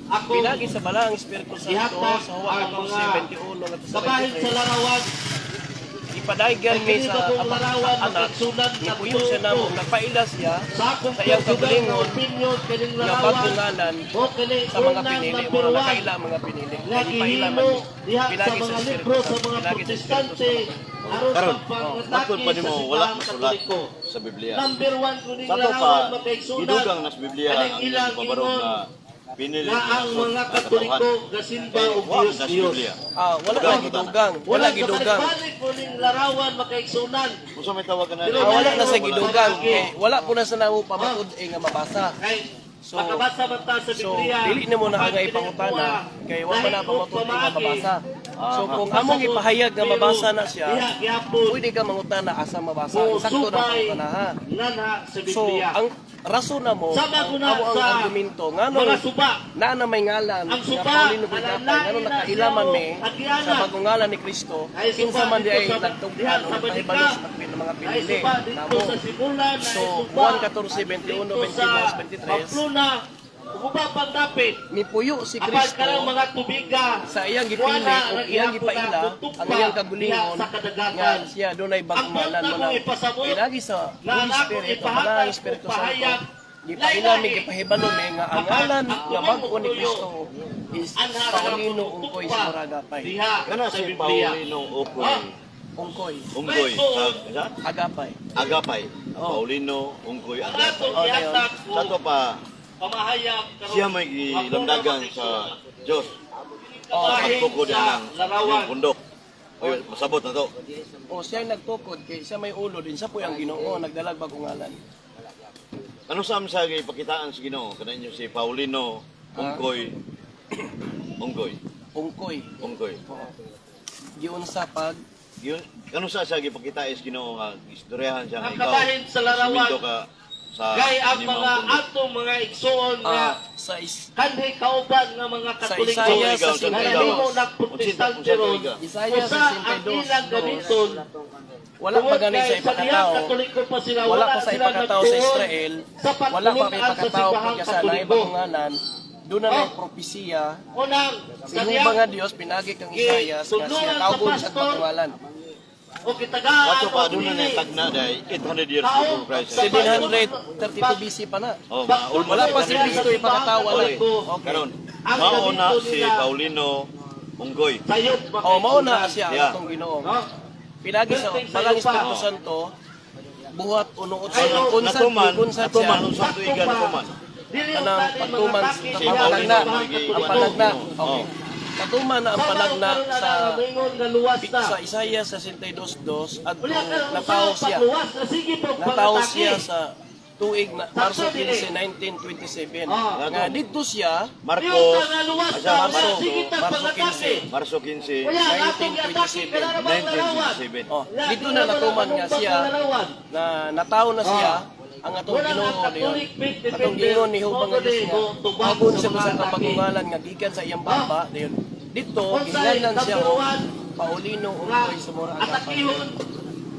ako pinagi sa balang Espiritu Santo Ihatag sa Juan ang mga 14:21 ngadto sa kabahin sa 23. larawan Ipadaygan Ay, mi kini sa bagong ama larawan, sa anak magkasunan ni puyo siya namo nagpaila siya sa akong sa iyang personal nga kagalingon opinion kining nga larawan bagong ngalan mo kini sa mga unang pinili, number mga one nakaila mga pinili. nga Kay ipaila man gihimo mi. diha sa Pinagi sa mga Espiritu libro sa Santo, mga pinagi sa Espiritu Protestante Santo. aron Karon, sa pangatake matod pa sa nimo wala simbahang masulat Katoliko. sa Biblia. Number one kuning Sa to pa larawan makaigsunan gidugang nas Biblia kaning ang ilang inyong pabarog ingon nga pinili nga ang nasod mga nga Katoliko katawhan. gasimba Kay og wa Dios man sa Dios. Biblia. Ah, wala Dugang na ko tanan. gidugang, wala Wala gidugang. kabalik kuning larawan makaigsunan. Unsa may tawag kana? Pero Ah, wala na sa Wala. gidugang. Eh, wala po na sa namo pamatud eh nga mabasa. Kay So, makabasa man ta sa So, Biblia. dili na mo na apan nga kini ipangutana kuha, kay wa man na dahil og pamatud eh nga pamaagi, mabasa. So, kung among Pasabot, ipahayag nga pero mabasa na siya, diha gyapon pwede ka mangutana asa mabasa. Sakto na mosubay pangutana ha. nganha sa So, Biblia. ang rason na mo, Sama ang, ko na amo ang sa argumento, ngano mga suba. na na may ngalan Ang nga suba, Paulino Bulgapay, alalain ngano na nakailaman siya me o agianan. sa bagong ngalan ni Kristo, Ay, suba kinsa man di dito ay sa- nagtugtan diha o sa nagpahibalo Banika. sa mga Ay pinili. suba dito Namo. sa Sibulan, So, ay suba 1, 14, 21, dito 22, sa 23. Pamplona, ug uban pang dapit. Mipuyo si Apan Kristo karang mga tubiga sa iyang gipili wala o ra iyang gihapon gipaila na kutugpa ang iyang diha kagulingon sa kadagatan. nga siya dunay bagong Ang ngalan mo akong na ipasabot, pinagi sa na Holy ang akong Spirit o ipahatag Banal o Espiritu pahayag, Santo gipaila mi lahi-lahi. gipahibalo mi nga ang Apan ngalan ang nga bag-o ni tuyo, Kristo is anha ra Paulino kutugpa Ungkoy Samuragapay. diha Kana sa si Biblia. Paulino Okoy. Ah. Ungkoy Unggoy sa Agapay. Agapay. Oh. Paulino Unggoy Ang Agapay. atong Oh, ihatag Sa to og pa pamahayag karon siya may gilamdagan sa Dios. Oh, Pagtukod sa ang larawan. iyong bundok. Oy, masabot na to. O siya ay nagtukod kay siya may ulo din siya po ang Ginoo nagdalag bagong ngalan. Ano sa sa gipakitaan sa Ginoo kana inyo si Paulino Unggoy Unggoy Ungkoy. Unggoy. Oo. Giunsa pag Yun, kano sa siya gipakita is Ginoo nga istoryahan siya nga Ang ikaw. kabahin sa larawan, Siminto ka sa Gay ang inimang mga bundok. atong mga igsoon nga ah, sa is, kanhi kauban nga mga Sa Katoliko Isaiah Ikaw, sa nga ikaw. nahimo nagprotestante Unsa- unsa ron ka, Isaiah usa ang 62, ilang gamiton wala pa tungod gani kay sa sa dihang ipakatao. Katoliko pa sila Wala pa sa sila ipakatao sa nagtuon Israel, sa wala pa pagtulunan may sa ipakatao simbahang pagka sa naay Katoliko. bagong ngalan. Doon na may Oh. propesiya Unang si sa Huba dihang nga Dios pinagi kang Isaias nga siya Gitudluan sa tawgon sa pastor. bagong ngalan. o kitagaan Kato pa o doon na dili tagna day 800 years Taon before Christ. sa 732 BC pa na. Oh, mga almost Wala pa si 800 Kristo years. ipakatao wala. Okay. Okay. Karon, Ang mao na gamiton si nila- Paulino Unggoy. Sayop Oh, mao na siya ang Yeah. atong Ginoo. No? Pinagi sa Building sa Balang lupa. Espiritu Santo buhat uno-utso Ay, ng konsad Natuman, konsad natuman siya unsa tuiga natuman. Dili kanang unta ni mga pagtuman taki sa Si ang diha sa panagna Paulino simbahang ang Katoliko. panagna Oh. okay katuman na ang Sama panagna karon sa na moingon nga luwas na. sa Isaiah 62:2 adto Unya karon natawo usa siya pagluwas na sige po natawo pangatake. siya sa tuig na Marso Sakto, dili. 15, 1927 Ah. nga didto siya Marcos, Diyon nga luwas asa na, Marso, sige ta Marso pangatake. 15. Marso 15, Unya ang atong giatake kana ra bang larawan? 1927. Oh, dito na natuman nga siya na natawo na siya ang atong Wala Ginoo ang niyon. Catholic faith Atong defender, Ginoo ni Hubang nga Dios nga mo tubag habon sa siya mga sa atake. kabagungalan nga gikan sa iyang baba dayon. Dito Unsay gihinganlan siya number og one Paulino nga Unggoy Zamora Agapay. atakihon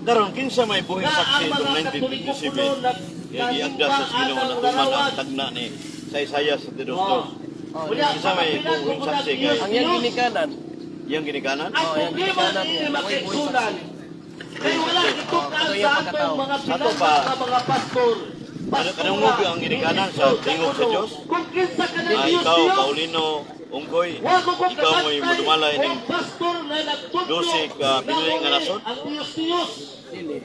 Karon kinsa may buhing Nga ang saksi itong mga Katoliko 1957 kuno kaya giagda sa Ginoo na nagsimba tuman ang anang tagna ni sa Isaiah 72. Oh, Unya, Kinsa may pagkapilang buhing ko saksi ng kay Ang iyang ginikanan, iyang ginikanan? Ang Oh, yan, problema ginikanan ni niya. mga Buhay-buhay kaigsunan, kay wala gitukan Ito sa yung atong pagkatao. mga Sa ato pa, pinangat nga mga pastor. Ano kanang mubi ang ginikanan sa tingog sa Dios? Kung kinsa ka ng Ah, Diyos, ikaw Diyos, Paulino Unggoy, wa ko ko ikaw mo'y kakantay mudumalay ning og pastor na nagtudlo 12 ka pinili nga nasod? Ang Diyos, Diyos. Dili.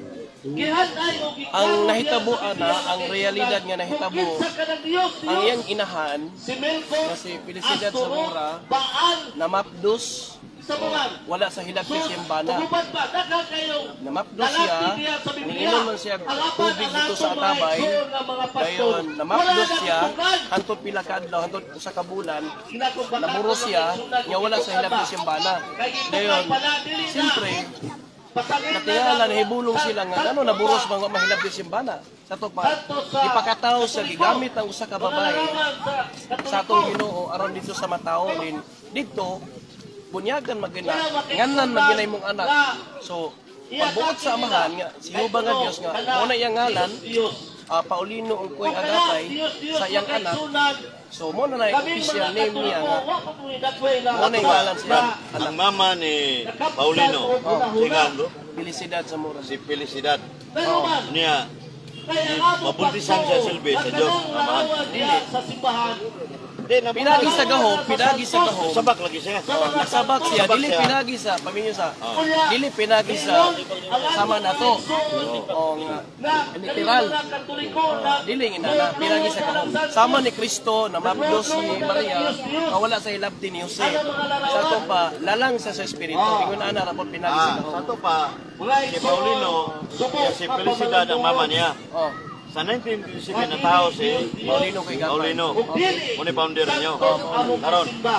Gihanay og giklaro Ang niya nahitabo, sa ana, Biblia, ang mga realidad nga kaigsunan. nahitabo, Kung kinsa ka ng Diyos, ang Diyos, iyang inahan si Melkor, nga si Felicidad Astoro, Zamora, Baal, namapdos, sa mga wala sa hilabtis iyang bana. Ugubad ba? Daghan kayong Namapdos lalaki siya, diya sa Biblia. niinom man siya Ang apan, tubig ang dito sa atong mga atabay. igsoon nga mga pastor. Dayon, Wala namapdos na siya, kitukan. hantod pila ka adlaw, hantod usa ka bulan, Kinakong naburo atong siya, mga igsoon nga wala sa gitukan hilabtis ba? iyang bana. Kay gitukan Dayon, pala, dili na. siyempre, Pasagin na natingala, lang. nahibulong sila nga, ano, naburos ba nga mahilabtis iyang bana. Sa to pa, ipakataw sa gigamit ang usa ka Mga babae larawan sa Katoliko. sa atong Ginoo aron dito sa matao din dito bunyagan magina nganan magina imong anak. So pagbuot sa amahan nga si Jehova nga Dios nga mo na iyang ngalan, Diyos. Paulino Ungkoy Kung kana, Agatay Diyos, Diyos, sa iyang anak. makaigsunan, So mo na na kaming official mga name niya Katoliko, nga wa pa mo'y dagway na mo na yung ngalan sa iyang Ang anak. mama ni Paulino, Oh. si Gando, Felicidad Zamora. si Felicidad. Pero man, Niya, kaya ang among mabuntisan pagtuo, siya silbi sa ang Diyos, kanang amahan. larawan diya sa simbahan, di na Pinagi sa gahom, pinagi sa gahom. Sabak lagi siya. Nasabak siya, Sabak dili siya. pinagi sa paminyo sa Unya, dili pinagi sa sama na to. O nga na literal. kanang mga Katoliko na Dili nga na pinagi sa gahom. Sama ni Kristo na mapdos ni Maria nga wala sa hilabti ni Jose. Sa ato pa lalang sa espiritu. Ingon ana ra pod pinagi sa Ah, gahom. sa to pa, Mga si Paulino, subo, siya si Felicidad ang mama niya. Oh, Sa 1957 na tao si Paulino kay Gapay. Paulino. Ug dili Muna founder ninyo. santos among Karon. simba.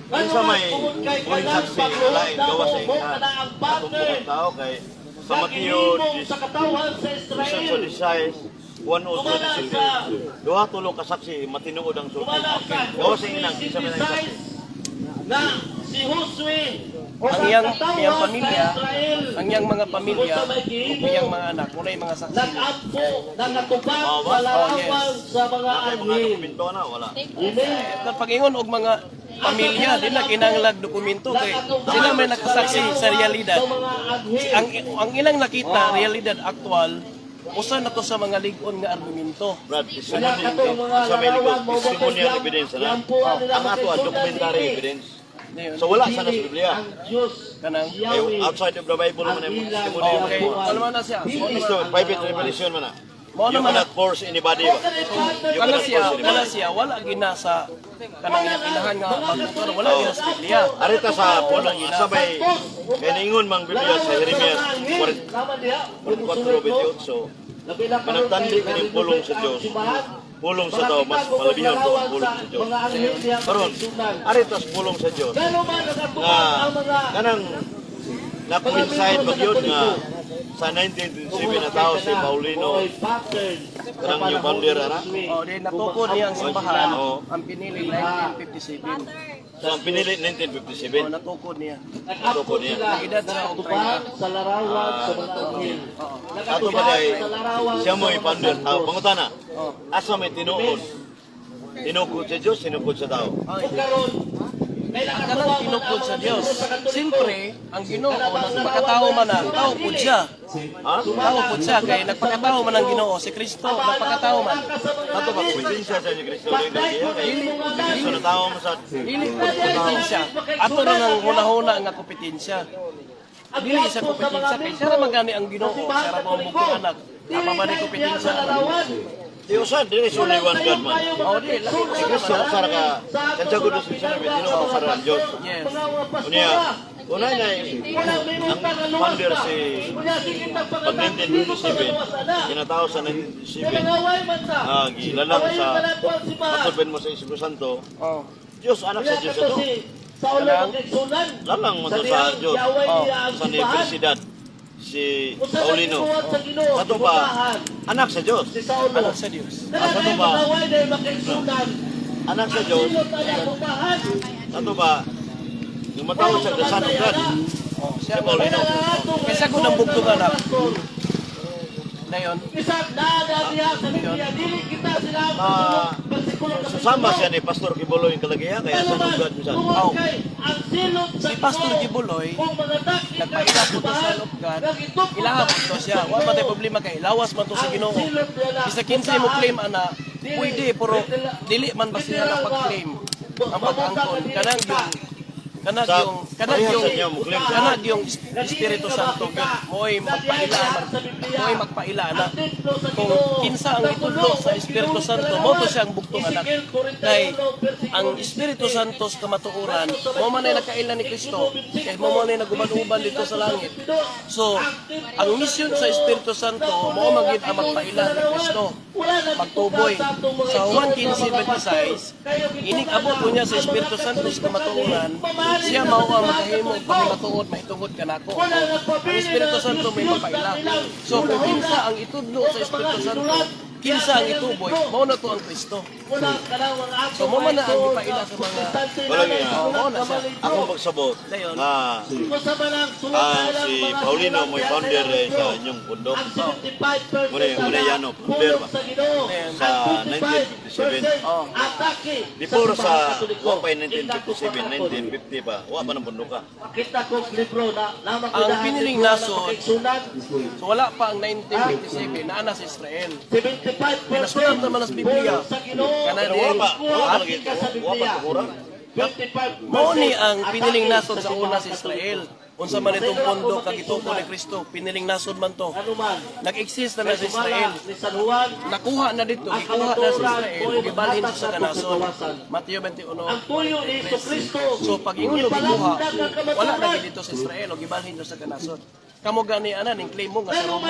Kinsa may Tungod kay buhing kanang saksi pagluhod lain gawas sa namo, mo inahan. kana ang Atong pattern buong tao kay sa na Mateo gihimo sa katawhan sa Israel. 16, 1:27. Duha tulo ka saksi matinuod ang sulti. Tumala sa Gawas sa inang kinsa may nang saksi. 16 na si Josue o Ang iyang katawhan iyang sa pamilya, Israel ang iyang mga pamilya, ug iyang mga anak, muna yung mga saksi. Nag-ampo, nakatubang Mao ba? sa larawan Oh, yes. sa mga Nakay mga anghel. dokumento na wala. Amen. Kan pag-ingon og mga pamilya, di na kinahanglag dokumento kay sila may nakasaksi sa realidad. Sa mga anghel. Ang ilang nakita realidad aktual usa na to sa mga lig-on nga argumento. Brad, Wala testimony katong mga sa may larawan likod, mo testimonial evidence na. Yampuan nila Ang ato ang makisunan documentary dili. evidence. Ngayon, So wala sa nas Dili Biblia. ang Diyos Kanang- si Eh, Yahweh. outside of the Bible man Ang ang ilang testimonial. Okay, ano man na siya? Mo Ito, naman- private revelation man na. Mao You naman cannot force anybody ba? You Kana cannot siya, force kana anybody. siya wala gina sa kanang iyang inahan nga pagtuturo, wala gina sa Biblia. Arita sa pulong asa may kay niingon mang Biblia sa Jeremias 44:28. Managtandi kining pulong sa Dios. Pulong sa tao mas malabihon to ang pulong sa Dios. Karon, arita sa pulong sa Dios nga kanang na-coincide ba yun nga sa 1927 na tao si Paulino kanang new founder ana. Oh, di natukod niya ang simbahan, Oo. ang pinili 1957. So ang pinili Oh, 1957. natukod niya. Natukod niya. Nag-edad siya og 30. Sa larawan sa mga anghel. Ato ba day siya mo i-founder tao pangutana. Oh. Asa may tinuod? Tinukod sa Dios, tinukod sa tao. Ay, Ug karon, kay ang kanang tinukod sa Dios. Siyempre, ang Ginoo nagpakatao man na, tao pud siya. Ha? Tao pud siya kay nagpakatao man ang Ginoo si Kristo, nagpakatao man. Ato ba kompetensya sa ni Kristo kay Kristo na tao mo sa Dili po kompetensya. Ato na ng hunahuna nga kompetensya. Dili sa kompetensya kay siya ra man gani ang Ginoo, siya ra mo ang anak. Apa man ni kompetensya? Di usan dili is only one God man. Oh, di lagi Si Kristo usa ra ka Santiago dos Piso tinuod usa ra ang Dios. Yes. Unya, unay na ang founder si pag 1957, ginatao sa 1957, ah, gilalang sa patulben mo sa Espiritu Santo, Oh. Diyos, anak sa Diyos ito. Lalang mo to sa Diyos. Oh. Sa ni Felicidad, si Paulino. Sa to ba, anak sa Diyos. Anak sa Dios. Asa to ba? Anak sa Diyos. Sa to ba, yung matawag sa the Son of God. Siya Si Paulino. Kaysa ko ng bugtong anak. Dayon. Ma susama siya ni Pastor Kibuloy yung kalagiya kaya sa God minsan. Oh. Si Pastor Gibuloy, nagpaila po to sa of God, ilaha po to siya. Wa man tay problema kay lawas man to sa Ginoo. Bisa kinsa mo claim ana, pwede pero dili man basihan ang pag-claim ang pag-angkon kanang yung kanang yung kanang Pareha yung sa inyo, mo-claim sa kanang yung Espiritu Santo gyud mo'y magpaila na kung kinsa ang itudlo sa Espiritu Santo mo to siya ang bugtong anak kay ang Espiritu Santo sa kamatuoran mo man ay nakaila ni Kristo kay mo man ay naguban-uban dito sa langit. So ang misyon sa Espiritu Santo mo man gid ang magpaila ni Kristo, magtuboy. Sa Juan 15:26, inig abot ko niya sa Espiritu Santo sa kamatuoran, siya mao ang makahimo og pahimatuod mahitungod kanako. Ang Espiritu Santo may magpaila. So kung kinsa ang itudlo sa Espiritu Santo, kinsa ang ituboy, mao na to ang Kristo. So mo man na ang gipaila sa mga Walang iya. Oh, mao na siya. Ako magsabot Dayon. nga si Paulino mo'y founder eh, sa inyong bundok. Muna muna yano founder ba sa 1957. Oh. Before sa wa pa 1957, 1950 pa, wa pa ng bundok ka. Ang piniling nasod, so wala pa ang 1957 naa na sa Israel. Kaya nasulat naman sa Biblia. Kana Pero wa din, pa, wa pa lagi, wa pa tukura. mao ni ang piniling nasod sa una sa Israel. Unsa man itong pondo kag gituko ni Kristo, piniling nasod man to. Nag-exist na na sa Israel. Nakuha na dito, gikuha na sa Israel, ug gibalhin siya sa kanasod. Mateo 21:23. So pag ingon og gikuha, wala na gid dito sa Israel ug gibalhin siya sa kanasod. Kamo gani ana ning claim mo nga sa Roma.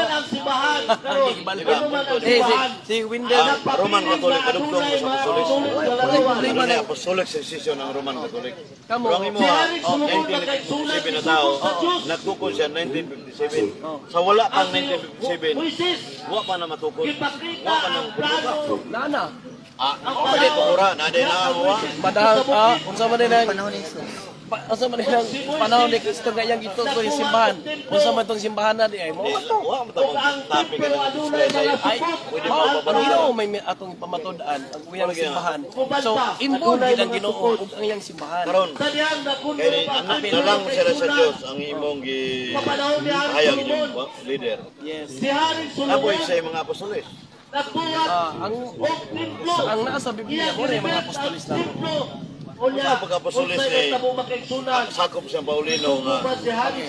Gibalhin. Eh, si Windel, Ang Roman Catholic kadugtong mo sa Apostolis. wala problema Ano na na Apostolic succession ng Roman Catholic. Kamo. Pero ang imo ha, 1957 na tao, nagtukod siya 1957. Sa wala pang 1957, wa pa na matukod. Wa pa ng bundok ka. Nana. Ah, pwede tukura, na din na wa. Padahal, unsa man din ang Panahon ni Jesus. Unsa man din ang panahon ni Kristo nga iyang gituko yung simbahan. Unsa man tong simbahan na di ay mo Di, wa mo tamang topic ka ng display sa'yo. Ay, Pwede mao mo ang Ginoo may atong ipamatod-an ang iyang simbahan. So involved gid ang Ginoo ug ang iyang simbahan. Karon, kay ang nalang sila sa Dios ang imong gi hayag inyong leader. Yes. Napoy sa mga apostoles. Ah, ang naa sa Biblia mo na yung mga apostolis na. Unsa pagka-apostoles ni sakop sa Paulino nga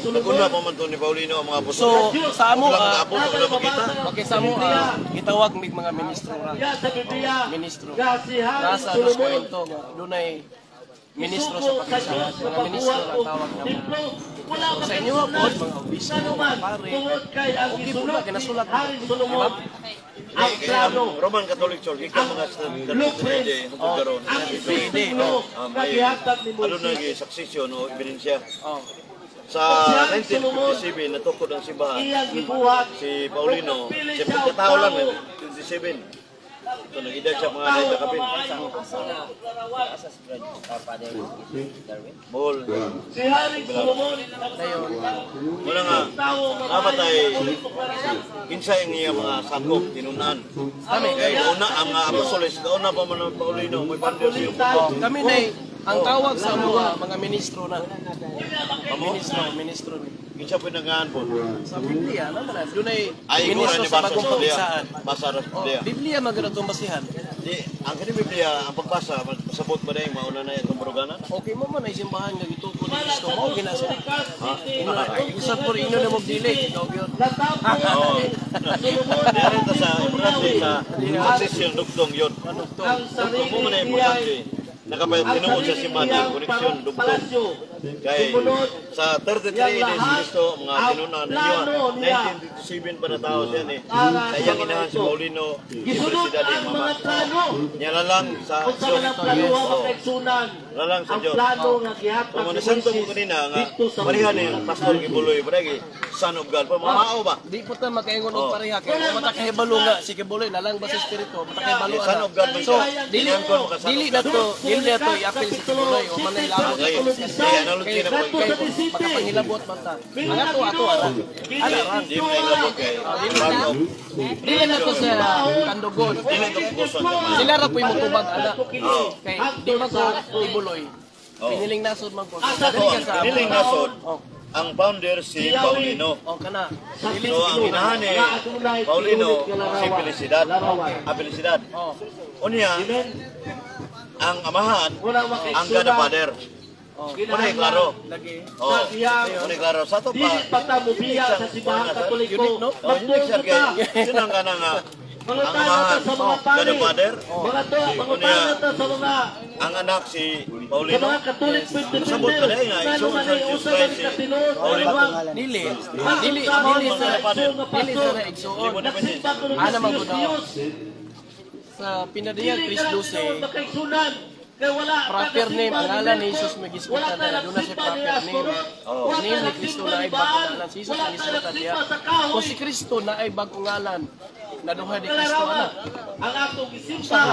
naguna pa man to ni Paulino ang mga So apostoles. sa amo Wala mga apostol wala makita. Okay, sa amo gitawag mig mga ministro ra. Ministro. Nasa dos Corinto nga dunay ministro sa pagkasama. Mga ministro ang tawag na. So, sa inyo po, mga obispo, mga pare, okay po ba, kinasulat mo. Diba? Kaya ang Roman Catholic Church ikaw mga Catholic hangtod karon. Pwede. Oh. May ano na gi succession o ebidensya. Oh. Sa 1957 natukod ang simbahan. Si Paulino, siya pagkatao lang eh, 27. So nag-edad siya mga 90 kapin. Bohol. Muna nga, dapat ay kinsa ang iya mga sakop, tinunan. Kami, Kay una ang mga apostoles, una pa man ang Paulino, may founder siya. Oh, kami na ang tawag sa mga ministro na. Ministro, ministro ni. Kinsa po nagaan po? Sa Biblia, naman na, dunay Ay, igura ministro ni sa Basa bagong sa Biblia. pagisaan. Basa ra sa Oh, Biblia. Biblia maganda itong basihan. Di, ang kini Biblia, ang pagbasa, masabot ba na yung mauna na itong baruganan? Okay mo man ay simbahan nga gituko ni Kristo mo gina siya. Usab po rin ino na magdili. Ikaw gyud. Oo. Diyan ta sa importante sa succession dugtong yun. Dugtong mo man ay importante. Nakapay tinuod sa simbahan ang koneksyon dugtong. Kay sa 33 AD si Kristo mga tinunan ninyo 1957 pa na tao siya ni. Sa iyang inahan si Paulino, si Presidente ang mama. Niya lalang sa Diyos. Oo. Lalang sa Diyos. Kung manasanto mo kanina nga pareha ni Pastor Gibuloy paragi Son of God pa mamao ba? Di po ta makaingon og pareha kay wa mata kahibalo nga si Kibuloy nalang ba sa espiritu mata kahibalo Son ana. of God man So siya. dili Inangkon mo ka Son dili of na God. to dili na to i-appeal si Kibuloy o man ay labot Okay. ato. Kaya ano Analogy na Ngadto ko. sa Disite. Makapangilabot man ta. Pero Ang ato ang ato Ginoo, ara. dili Ana ra. Di mo ilabot kay part of Dili na to sa kandugon. dili to kuson sa Sila ra po'y mutubag ana. Kay di man ko ibuloy. Oh. Piniling nasod man ko. Asa Dili ka sa Ang piniling nasod, Oh, ang founder si Paulino. oh kana. Dili So ang inahan ni Paulino si Felicidad. Ah, Felicidad. Oh. Unya, Amen. ang amahan, Wala ang God the Father. Oh. Muna klaro. Lagi. Oh. Muna klaro. Sa to pa. Dili pa ta mobiya sa simbahang Katoliko. Unique, no? Oh, hindi siya Magtuo ta. kay sino ang kanang ang Mangutana ta amahan, sa mga God pari. the Father, Mga to, mangutana ta sa mga ang anak si sa Paulino. mga Catholic Sabot ka na eh, nga, Ngano isuon man sa ay Jesus usa man Christ si katinuod Paulino. Dili. Dili Dili dili dili sa dili sa Hindi igsuon. mo naman Nagsimba ko ng Ana man Diyos gud na. Diyos. Sa pinadiyang Dili ka 3:12 tinuod makaigsunan. Kay wala ta proper name nagsimba ang ni ngalan ni Melchor, Jesus may wala gisgutan ta na doon na siya nagsimba ni proper name. Astaroth, Oh. wala ta Name ni Kristo nagsimba na ni ay Baal, bagong ngalan. Si Jesus wala ang ta gisgutan niya. nagsimba sa kahoy. Kung si Kristo na ay bagong ngalan, naduha ni Kristo Kalarawan, ana. ang atong gisimba,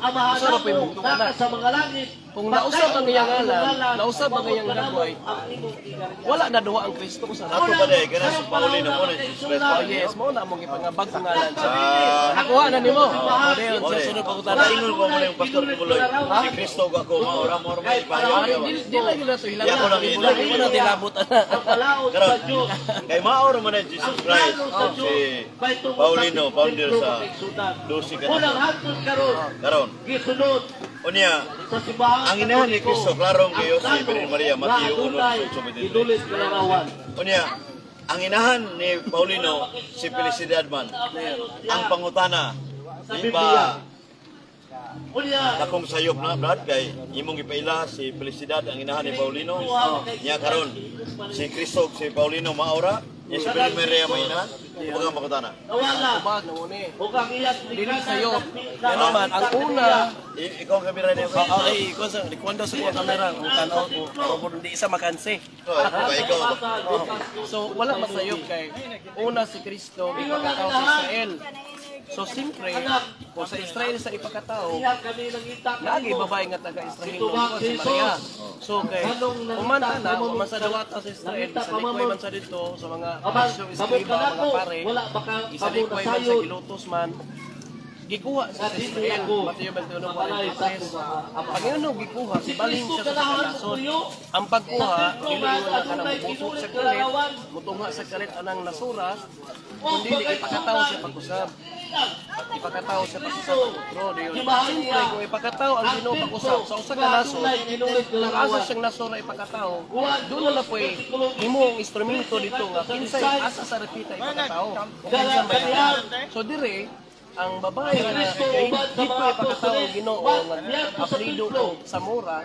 amahan Usa ra po'y namo, bugtong naka anak. sa mga langit. Kung nausab ang iyang Patay ngalan, ang nausab ang iyang mabot gagaway, ang imong gigaryan. wala na duha ang Kristo sa Ato pa dahil kana si Paulino mo na Jesus Christ. Oh yes, mo na mong ipangabagong ngalan siya. Ah, Nakuha na nimo. O dayon Mao sa ni. sunod pangutana. Paingon ko mo na yung Pastor Kibuloy. Si Kristo ug ako mao ra mo ra may Ay, ipahayag. dili dili lagi na to Di ako lang ilang. Di mo na tilabot ana. Ang balaod sa Karon, Diyos. kay mao ra man ni Jesus Christ Plano sa Diyos, si may tungod sa Paulino founder templo sa makaigsunan. 12 ka Unang na. hangtod karon, Karon, gisunod unya sa simbahan ang inahan ni Katoliko, Kristo klarong kayo ang si plano Virgin Maria nga Mateo adunay 1:23. gidulit kalarawan. Unya, ang inahan ni Paulino si Felicidad man. Ang pangutana, Sa di Biblia. ba Unya, dakong sayop na brad kay imong gipaila si Felicidad ang inahan ni Paulino. Nya karon si Kristo ug si Paulino maora, nya si Virgin Maria may inahan. Kumbaga ang pangutana. nawala Ubag na mo ni. ug ang iyang Dili sayo. Yan naman ang una. Ikaw ang kamera niya. Oo, ay, kung sa likuan daw sa kuha kamera, ang tanaw ko, ako hindi isa makanse. Ikaw, ikaw. So, wala masayop kay una si Kristo ipakatao sa Israel. So, siyempre, kung sa Israel sa ipakatao, Diha kami nangita lagi kanimo. babae nga taga Israel no, si Maria. So, kay kumanta na, kuman sa dawata sa Israel, sa likoy man sa dito, sa mga Aman, presyo kamo eskriba, mga kanako, pare, wala baka kamo isalikoy man sa nasayod. gilutos man, gikuha sa Sa dili Israel, ako, Mateo 21, mabalay sa 43. akong mga ama. Panginoon gikuha, Si si balhin Kristo siya sa ganahan kanasod. mutuyo. Ang pagkuha, Sa templo dili nga mo na kanang adunay mubuto ginulit sa kalit, kalarawan. mutunga sa kalit anang nasura, O kundi di ipakataw pagkaigsunan, sa pag-usab. Ipakataw sa pag-usab ang otro. Diyon. Gibahan Siyempre, niya. kung ipakataw ang Ang Ginoo templo pag-usab sa usa ka nga nasod, adunay ginulit kung asa kalarawan. siyang nasura ipakataw, Juan doon na po imong instrumento dito nga kinsay asa sa repita ipakataw. O kinsa may anak. So dire ang babae nga Kristo kay uban sa dito mga ipakataw ang apostoles, Ginoo nga niadto sa apelyido templo. og Zamora,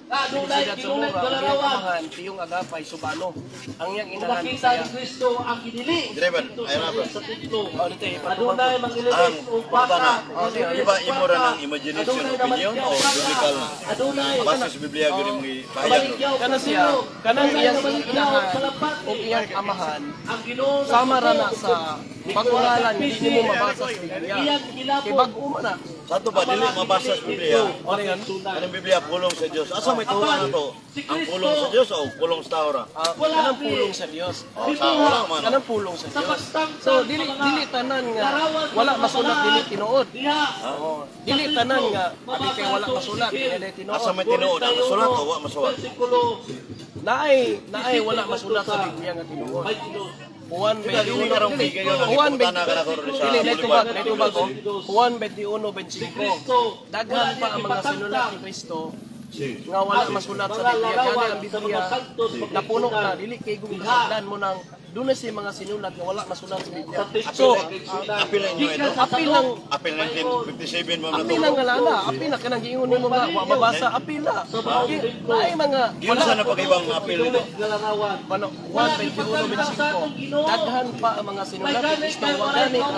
Adunay Felicidad ginulit Zamora, ang iyang kalarawan. amahan, tiyong agapay Subano. Ang iyang Kung inahan makita Bisaya. ni Kristo ang ginili Driver, dito ayun na, bro. sa templo. Oh, dito, ipatubang Adunay ko. mangililis Ang og pangutana, baka. di ba imo ra ng imagination opinion o biblical na? Adunay Base sa Biblia gyud imong ipahayag ron. Kana siya, kanang iyang inahan o iyang amahan, ang Ginoo sama ra na sa bagungalan nga di nimo mabasa sa Biblia. Iyang gilabot. Kay bag-o man na. Sa ato ba dili mabasa sa Biblia? O yun? Kanang Biblia pulong sa Dios. Asa may tuwa na to? Ang pulong sa Dios o pulong sa tao ra? Ah, kanang pulong sa Dios. O sa wala man. Kanang pulong sa Sa Dios. pagtangtang So dili sa mga dili tanan nga larawan sa wala mga masulat balaan, dili tinuod. Diha Oo. Dili tanan nga abi kay wala masulat dili tinuod. Asa may tinuod ang masulat o wa masulat? Versikulo Naay naay wala masulat sa Biblia nga tinuod. 22. Juan Dili karong 21 bigay yun ang Juan iputana ka na karon sa Dili nay tubag, Boulevard. nay tubag oh. Juan 21:25. Kristo, Daghan wala pa niya ang mga ipatangtang. sinulat ni Kristo nga wala masulat sa Mga Biblia. Gani larawan ang sa Biblia mga santos, napuno na dili kay kung kasagdan mo nang doon na siya mga sinulat nga wala masulat sa Biblia. So, Apil na inyo ito? apil lang Apil 1957 mo na apil lang nga lana, apil na kanang giingon nimo nga wa mabasa, apil na. Naay mga Giyon wala sa napakaibang apil nito. Galarawan. Ano, 1, 21, 25. Daghan pa ang mga sinulat ni Kristo, wa gani ang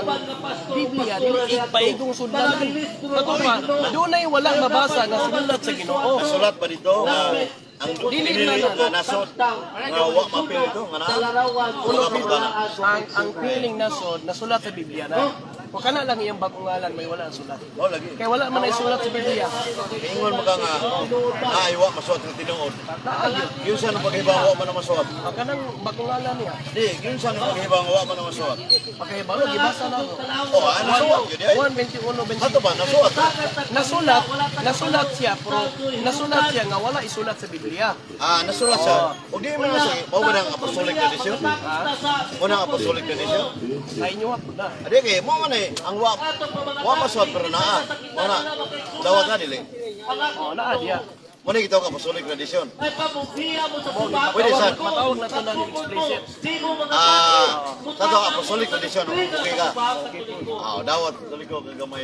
Biblia, dili ipaigong sundanan. Kato pa, dunay wala mabasa nga sinulat sa Ginoo. Nasulat ba dito nga ang Dili dili na nga nasod nga wa mapil ito nga Sa naa? larawan Wala pangutana. Ang piling nasod, nasulat sa Biblia na. O kana lang iyang bagong ngalan, may wala ang sulat. Mao lagi. Kaya wala man ay sulat sa Biblia. Ingon mo ka nga ay wa masuwat ng tinuod. Naa gyud. Yun sa nang paghibang wa man ang masuwat. Ang kanang bagong ngalan niya. Di, yun sa nang paghibang wa man ang masuwat. Pagkahibalo, gibasa na ako. Oh, ano nasuwat yun ay? 1:21, Ato ba nasuwat? Nasulat, nasulat siya, pero nasulat siya nga wala isulat sa Biblia. Ah, nasulat siya. O di man nasa, mao ba nang apostolic tradition? Mo nang apostolic tradition? Sa inyo ako na. Adi kay mo man eh ang wa wa masuwat pero naa. Mo na. Dawat na dili. Oh, naa diya. Mo na gitawag apostolic tradition. Pwede sa Matawag na to ng explicit. Ah, sa to apostolic tradition okay ka. Ah, dawat Katoliko kag gamay.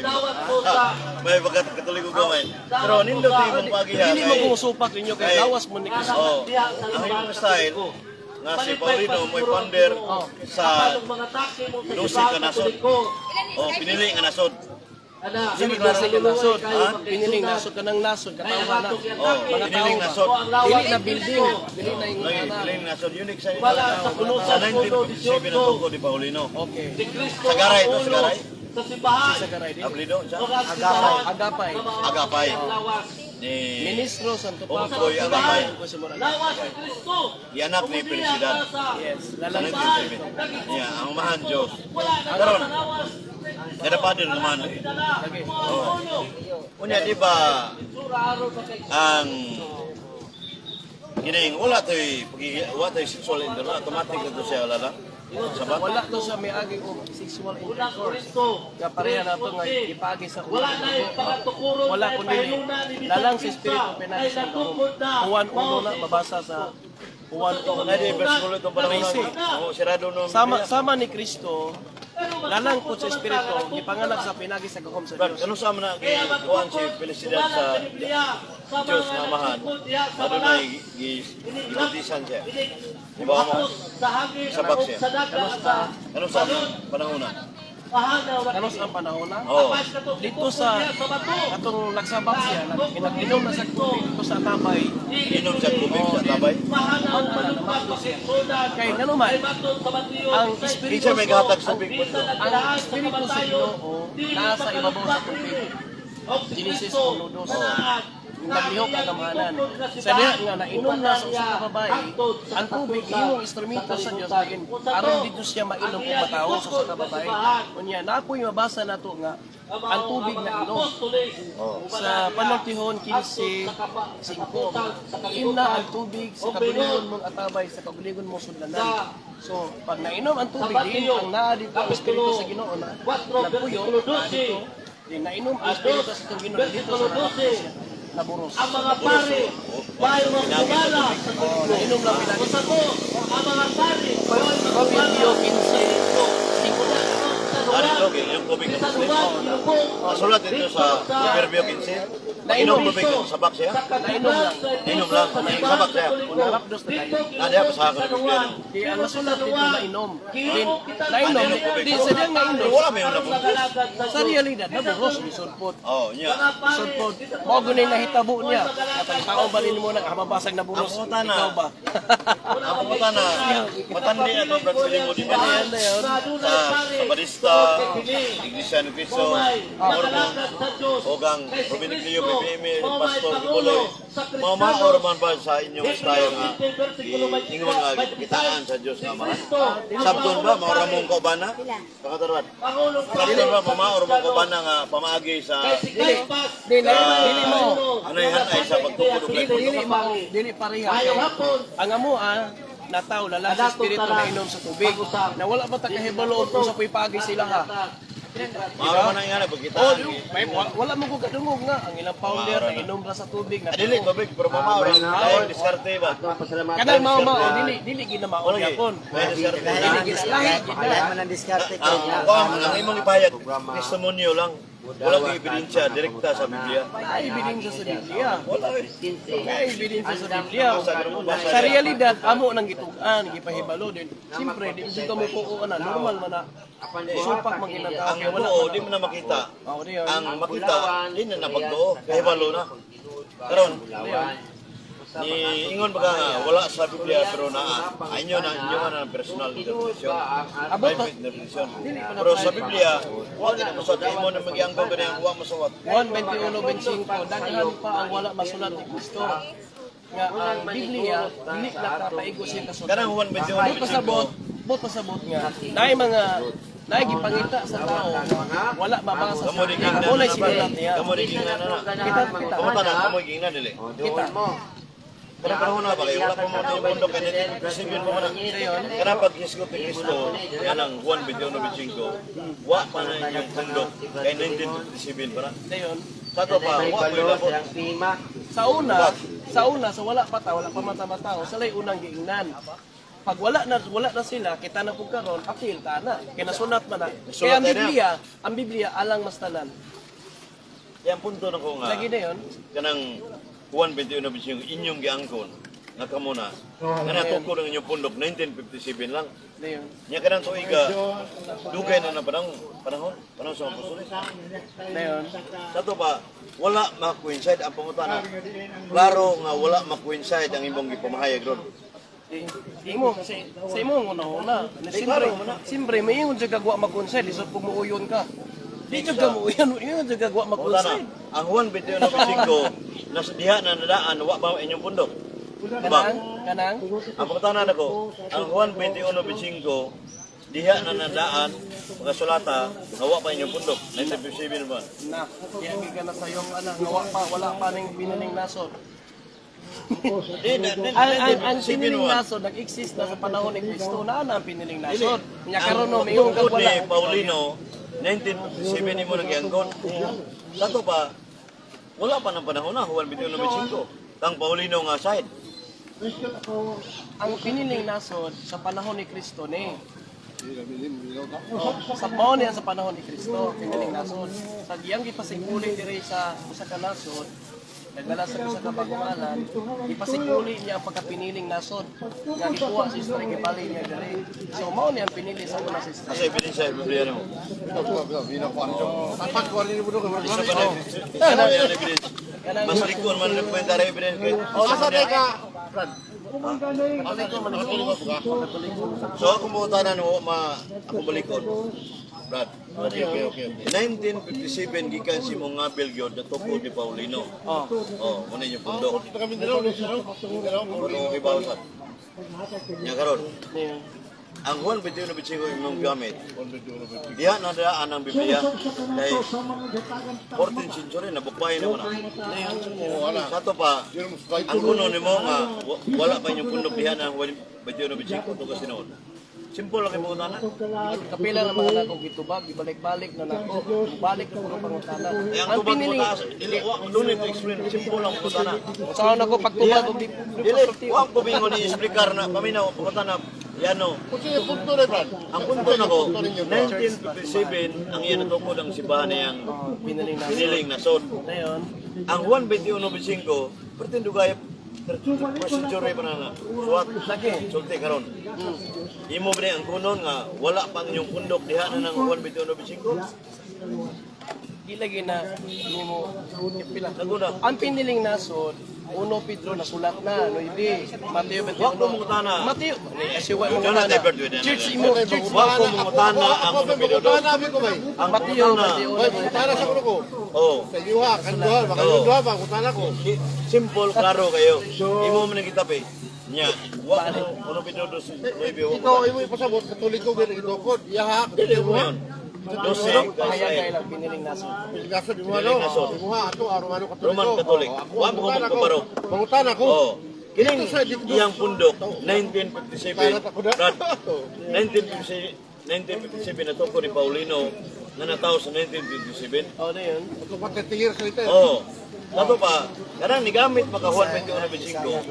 May bagat Katoliko gamay. Pero nindot imong pagiya Dili mo kumusupak ninyo kay lawas mo ni Kristo. Oh, ang imong style nga si Paulino mo'y founder sa 12 ka nasod. Oh, pinili nga nasod. Dili na sa nasod. Piniling nasod ka ng nasod, katawhan na. Oh, piniling nasod. Dili na building, dili na ingon Lagi, na. piniling nasod. Unique sa sa 1957 ang tungkol ni Paulino. Okay. Sagaray ito, Sagaray. Sa garay dili. Ablido, siya. Agapay. Agapay. Ni Ministro Santo Papa. Ungkoy Agapay. Ungkoy Simorang. Gianak ni Felicidad. Yes, Sa lalang 1957. Yeah, ang umahan Diyos. Karon, kada pader naman. Lagi. Oh. Unya, di ba, ang kining wala to'y wala to'y sexual intercourse, automatic na to siya wala lang. Sa ba? Wala to sa miagi og sexual intercourse. Nga pareha na to nga ipaagi sa Wala na pagatukuron Wala kundi lalang sa espiritu pinagi sa gahom. Juan 1 na mabasa sa Juan 1. Na di versikulo itong panahon na. Oh, sirado no. Sama sama ni Kristo, lalang po sa espiritu gipanganak sa pinagi sa gahom sa Brad, Dios. ano sa na gikuan si Felicidad sa Diyos nga amahan? Adunay gibutisan siya. Di ba mo? Sabak siya. Ano sa panahon na? Kanos ang panahon na? Oo. Dito sa atong nagsabak siya, nag-inom na sa tubig dito sa Tabay. Inom siya tubig sa tabay. Kay ngano man, ang espiritu Kinsa may gahatag tubig po dito? ang espiritu sa Ginoo nasa ibabaw sa tubig. Genesis 1:2. Naglihok ang kamahanan. Sa diha nga nainom na sa usa ka babae, ang tubig imong instrumento sa Dios diin aron dito siya mainom kung matawo sa usa ka babae. Unya na apoy mabasa nato nga ang tubig na inom sa panultihon 15:5. Iim na ang tubig sa kagulingon mong atabay, sa kagulingon mong sudlanan. So, pag nainom ang tubig, diin ang naa dito ang espiritu sa Ginoo na nagpuyo, naa dito. Din nainom ang espiritu sa itong Ginoo dito sa siya, naburos. Ang mga pare, bayo magkumala sa Oh, nainom lang pinagi. Sa ko, ang mga pare, bayo Proverbio 15:5. Ah, dito, yung tubig na Muslim. Nasulat dito sa Proverbio 15. Nainom tubig na sabak siya. Nainom lang. Inom lang. Sabak siya. Unarap dos na tayo. Ah, diya, basahan ko ng Biblia. Di ang nasulat dito nainom. Din nainom, di sa diyang nainom. Pero wala may unang Sa realidad, naburos, bisulpot. Oh, niya. Sulpod. Mao gunay nahitabo niya. Katang tao ba rin mo nang mabasag na buros? Ang puta na. Ikaw ba? Ang pumunta na, matandi na to, Brad Pilingo, di ba niya? Sa Sabarista, Iglesia ni Cristo, Mormon, Ogang, Robin Leo, BBM, Pastor Kibuloy. Mga maor man ba sa inyong style nga, ingon nga, kitaan sa Diyos nga mahal? Sabton ba, maora mong kaubana? Pakatarwat. Sabton ba, mamaor mong kaubana nga pamaagi sa Dili, dili, dili mo. ano yung hanay sa pagtukod og Dili, dili mo, dili pareha. Ang amo ah, nataw lala sa espiritu na inom sa tubig. Na wala ba ta kahibalo kung sa paagi sila ha. Maora man ang nga Oh, pagkitaan. may, wala mo ko kadungog nga ang ilang founder na inom ra sa tubig na Ah, Dili tubig pero mamaora ang diskarte ba? Kanang mao mao dili dili gid na mao Wala gyapon. May diskarte. Dili gid lahi gid na. Wala man ang diskarte kay Ang imong ipahayag, testimonyo lang. Walang ebidensya direkta sa Biblia. Ay, ebidensya sa Biblia. Wala eh. Ay, ebidensya sa Biblia. Basta ganun, basta Sa realidad, amo nang gitug-an, gipahibalo din. Siyempre, di jud ka mo kuo na normal man na. Supak man ginang tao Ang kay wala tuo, man di mo na makita. Oo, di yun. Ang makita, di na napagtuo. Kahibalo na. Karon, Ni ingon ba nga wala sa Biblia pero naa. Inyo na inyo man ang personal interpretation. Private interpretation. Pero sa Biblia, wa gid mo sa imo na magyanggo gani ang wa masuwat. 1:21-25, daghan pa ang wala masulat ni Kristo. Nga ang Biblia, dili na kapaigo siya kasulat. Kanang Juan 21. Bot pasabot nga naay mga naay gipangita sa tao wala mabasa Kamo sa di gingnan mo na na na sinulat niya. Kamo di gingnan na na. Kita kita. Kamo tanan kamo gingnan dili. Kita. Kanang panahon na ba kayo wala pa mo yung mundo kay 1957 pa man na. Kanang paghisgot ni Kristo kanang Juan 21:25, wa pa na inyong pundok kay 1957 pa na. Dayon. Sa to pa wa ko labot. Sa una sa wala pa ta, wala pa mata tao, sila unang giingnan. Pag wala na sila, kita na pug karon, apil ta na. Kay nasunat man na. Kaya ang Nasulat na. Biblia alang mas tanan. Yan punto na ko nga. Lagi na yon. Kanang Juan 21:25 inyong giangkon nga kamo na nga natukod ang inyong pundok 1957 lang. Dayon. Nya kanang tuiga dugay na na panahon panahon panahon sa apostoles. Dayon. Sa to pa wala ma-coincide ang pangutana. Klaro nga wala ma-coincide ang imong gipamahayag ron. Eh, imo sa imo una una. Siyempre, siyempre may ingon jud kag wa mag-consent, lisod pug muuyon ka. Di jud ka muuyon, ingon jud kag wa Pangutana, mag-consent. ang Juan 21:25 nasa diha na nadaan wa ba inyong pundok? Ba? Kanang kanang Ang pangutana nako, ang Juan 21:25 diha na nadaan pagkasulata nga wa pa inyong pundok 1957 ba? na kaya gikan na sayong ana nga wa pa wala pa ning biniling nasod. Di, na, di, Ang 1957 piniling wa. nasod nag-exist na sa panahon ni Kristo na ana ang piniling nasod. Nya karon no Ang may ingon kag tungkod wala. ni Paulino, 1957 mo nagyangkon. Sa to pa, wala pa ng panahon na, Juan 21:25. Tang Paulino nga side. Ang piniling nasod sa panahon ni Kristo ni. Oh, sa mao niya sa panahon ni Kristo, piniling nasod. Sa giyang gipasikuli diri sa usa ka nasod, nagdala sa usa ka pagkumalan, gipasikuli niya ang pagkapiniling nasod. Nga gikuha si Israel gibali niya diri. So mao niya ang pinili sa una si Asa Israel. ebidensya sa Biblia nimo? Isa pa na isa na yung evidence. Kanang Mas likon man ang kwenta ra evidence kay. Asa tayo ka? Katoliko man ito. So akong pangutana no ma akong balikon. Brad. Okay. 1957 gikan si mong nga Belgio natukod ni Paulino. Oh. Oh, muna yung pundok. Kami dalaw, Puno ko ibawsan. Nya karon. Niya. Ang Juan 21:25 imong gamit. Diha na daan ang Biblia kay 14th century nabukbay na mo na. Sa to pa, ang kuno nimo nga wala pa inyong pundok diha na ang Juan 21:25 to kasi noon. Simple lang imong utana. Kapila na mga nakong gitubag, ibalik-balik na nako. Balik na ko pangutana. Eh, ang Ang tubag mo pinili, taas, dili wa no need to explain, simple lang ang utana. saan ako pagtubag og di Dili wa ko bingon i-explicar na paminaw ang pangutana yano. Kasi punto na, Brad. Ang punto nako, 1957 ang iya natukod ang simbahan niyang piniling nasod. piniling nasod. Dayon. Ang Juan 21:25, pertin dugay first century pa na na. Suwat Lagi. sulti karon. Imo ba ang kunon nga wala pang inyong pundok diha na ng Juan 21:25? Di lagi na nimo pila. Naguna. Ang piniling nasod, 1 Pedro nasulat na, 9, Mateo 21. Wa ko mangutana. Mateo, kasi wa Do not mangutana. divert with another. Church imo, church Wa ko mangutana ang Ako, una Pedro. mangutana, abi ko, bay. Ang Mateo, pangutana. Mateo. Bay, mangutana sa kuno ko. Oh. Sa inyuha, kanduha, baka Oo. yung duha, mangutana ko. Simple, klaro kayo. Imo man ang kita eh. Nya, wa ko uno Pedro dos nueve wa ko. Ikaw, imo ipasabot, Katoliko, gano'n itukod. Iyaha, Dili mo yun. Dose Pahayag kay kay lang piniling nasod. Pilingasod, imuha, Piniling no? nasod. Imuha, ato, ah, Romano Katoliko. Roman Catholic. Oo, ako, Wa mo mangutana ko. magpaparo. Mangutana ko. Oh. Kining Dito sa- dito- iyang pundok 1957. Kalat ako na. Brad, 1957 1957 na ni Paulino nga nataw sa 1957. Oh, dayon. Ito pa, 30 years later. Oh. Kato pa, kanang nigamit pa ka Juan 21:25.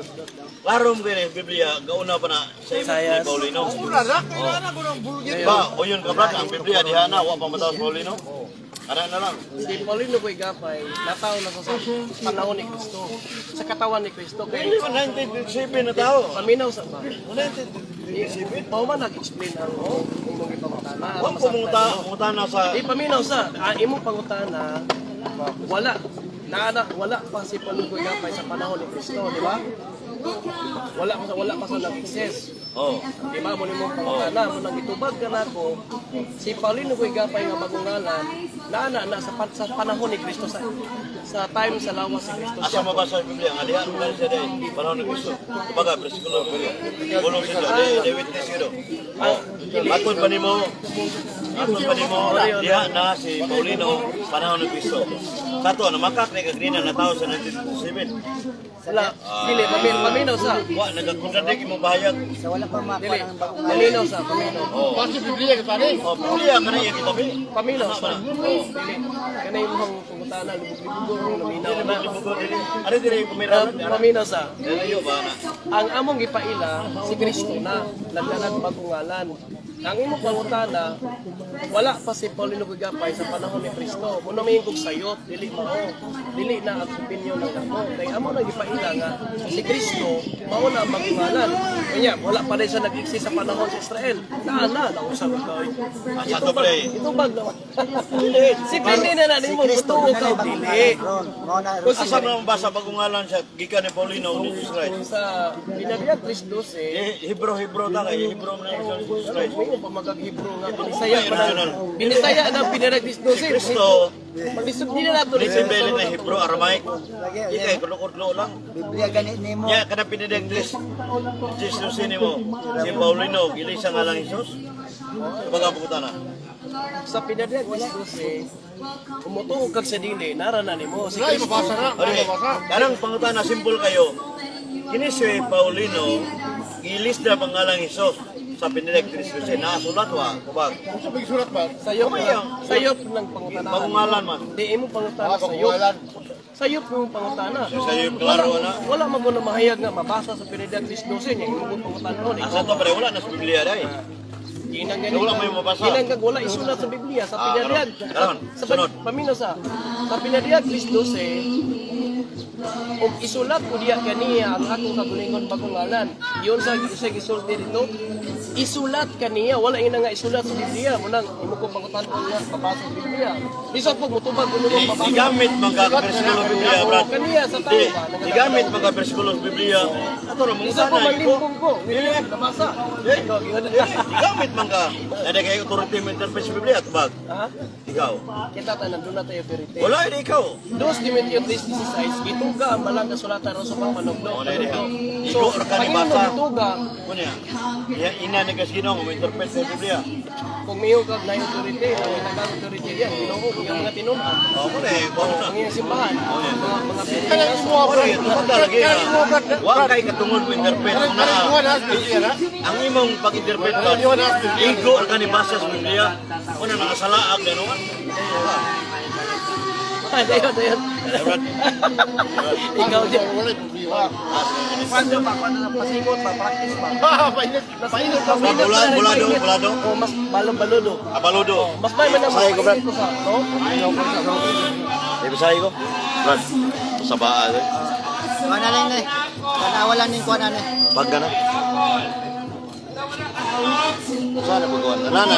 Klaro mo kini Biblia gauna pa na sa imo ni Paulino. Una na, kailangan ko ng bulgit. Ba, o yun ka Brad, ang Biblia diha na wa pa mataw sa Paulino. Ana na lang. Si Paulino Koy Gapay, nataw na sa panahon ni Kristo. Sa katawan ni Kristo. Kay Dili man 1957 na tao. paminaw sa ba? 1957. Mao man nag-explain ang imong gipangutana. Wa ko mangutana sa Di paminaw sa imong pangutana wala. Naana wala pa si Palugoy Gapay sa panahon ni Kristo, di ba? Wala pa sa nag-exist. Oh. Di ba mo nimo pangutana mo nang gitubag ka nako si Paulino Goy Gapay nga bagong ngalan naana na sa panahon ni Kristo sa time sa lawas si Kristo Asa siya. mabasa sa Biblia nga diha man siya day panahon ni Kristo. Kumbaga bersikulo pulong siya day day witness yun. Oh. Matod pa nimo. Matod pa nimo diha na si Paulino panahon ni Kristo. Sa ato namakak ni kagrina na tao sa 1957. Wala dili paminaw sa Wa nagakontradict imong bahayag. Sa wala pa makuha dili ng bagong ngalan. paminaw sa paminaw. Oh. Basta Biblia ka pare. Oh, Biblia kana iya kitabi. Paminaw sa. Oh, dili kanay imong pangutana lubog-lubog naminaw na. Ari dire kumira. Paminaw sa. Layo ba na? Ang among gipaila si Kristo na nagdalag bagong ngalan. Ang imong pangutana wala pa si Paulino Gagapay sa panahon ni Kristo. Muna may kog sayop, dili mao. Dili na ang opinion ng amo. Kay amo nang gipaila nga si Kristo mao na ang bagong ngalan. Kanya wala pa rin siya nag-exist sa panahon sa Israel. Naa na nausap ka. Ah, sa ato pala eh. Itubag naman. Si Pindi na na Si nimo Kristo butuo na ka na bagong dili. ngalan ron. Mao na Kung Asa man mabasa bagong ngalan siya gikan ni Paulino ni Jesus Christ. Sa Binariya 3:12, Eh, Hebro Hebro ta kay Hebro man ang Jesus Christ. May pa magag-Hebrew nga Binisaya pa na. Binisaya na Binariya 3:12. Kristo Maglisod nila nato Di si Beli na Hebro Aramaic. Lagi, Di kay kudlo-kudlo lang. Biblia gani nimo. Nya kada pinideglis. Jesus ni mo. Si Paulino gili siya ngalang Jesus. Baga pangutana. Sa Binariya 3:12, umutuo kag sa dili, nara na nimo si Wala Kristo. mabasa na. Wala Ore, mabasa. kanang pangutana simple kayo. Kini si Paulino gilis na pangalang Jesus sa pinideglis kasi nasulat wa kubag. Unsa ba surat ba? Sayop sayop ng pangutana. Bagong ngalan man. Di imo pangutana Ah, bagong sayop. ngalan. Sayop yung pangutana. Sayop klaro na. Wala man ko na mahayag nga mabasa sa Binariya 3:12 nya imo pangutana. Asa to pre wala na sa Biblia dai. Ginang Wala may mabasa. Ginang wala isulat sa Biblia sa Ah, Pinariag. karon. Karon, Sa sunod. pamino sa Pinariag 3:12 ug isulat ko diya kaniya ang akong kagulingon bagong ngalan. Yun sa gisulti dito. Isulat kaniya wala ina nga isulat sa Biblia munang imo ko pangutan-on nga mabasa sa Biblia. Lisod pag mutubag kuno mo mabasa. Gigamit mga bersikulo Biblia, brad. Kaniya sa tao Di, ba? gigamit mga bersikulo sa Biblia. Ato ra mong Lisod po sana manlimbong ko. Nabasa. Eh, gigamit man ka. Nada kay authority mo interpret sa Biblia tubag. Ha? Ikaw. Kita tanan doon na tayo authority. Wala ini ikaw. 2 Timoteo 3:16 gituga ang balang kasulatan ron sa pagpanugno. Wala ini. So, Igo ra ka ni pag basa. gituga, Kunya. Ya ina ni kas Ginoo mo interpret sa Biblia. kung mayo ka na authority, ang ginagawa authority yan, Ginoo kung ang mga tinunan, Oh, mo na eh, kuno na. ang iyang simbahan, mga Kanang Pilipinas. imo bro. Ora, tubag lagi. Kanang imo brad. Wa kay katungod mo interpret Kanang na. imo na sa Biblia na. Ang imong pag-interpret ba, igo ra ka ni basa sa Biblia. Una nakasalaag ganoon. Dayon, dayon. Brad. Ikaw dyan. Wala problema. Paano pa, paano na, pasingot pa, practice pa. Ha, painit. Painit ka. Bulado, bulado. O, mas balong-balodo. Abaludo. Mas may man ang Basahin ko, Brad. ko sa, no? Eh, basahin ko. Brad, sa baa. Eh. Kuha na lang ni. Tanawa lang ning kuha na ni. Pag na. Sana pagkuhan. Nana,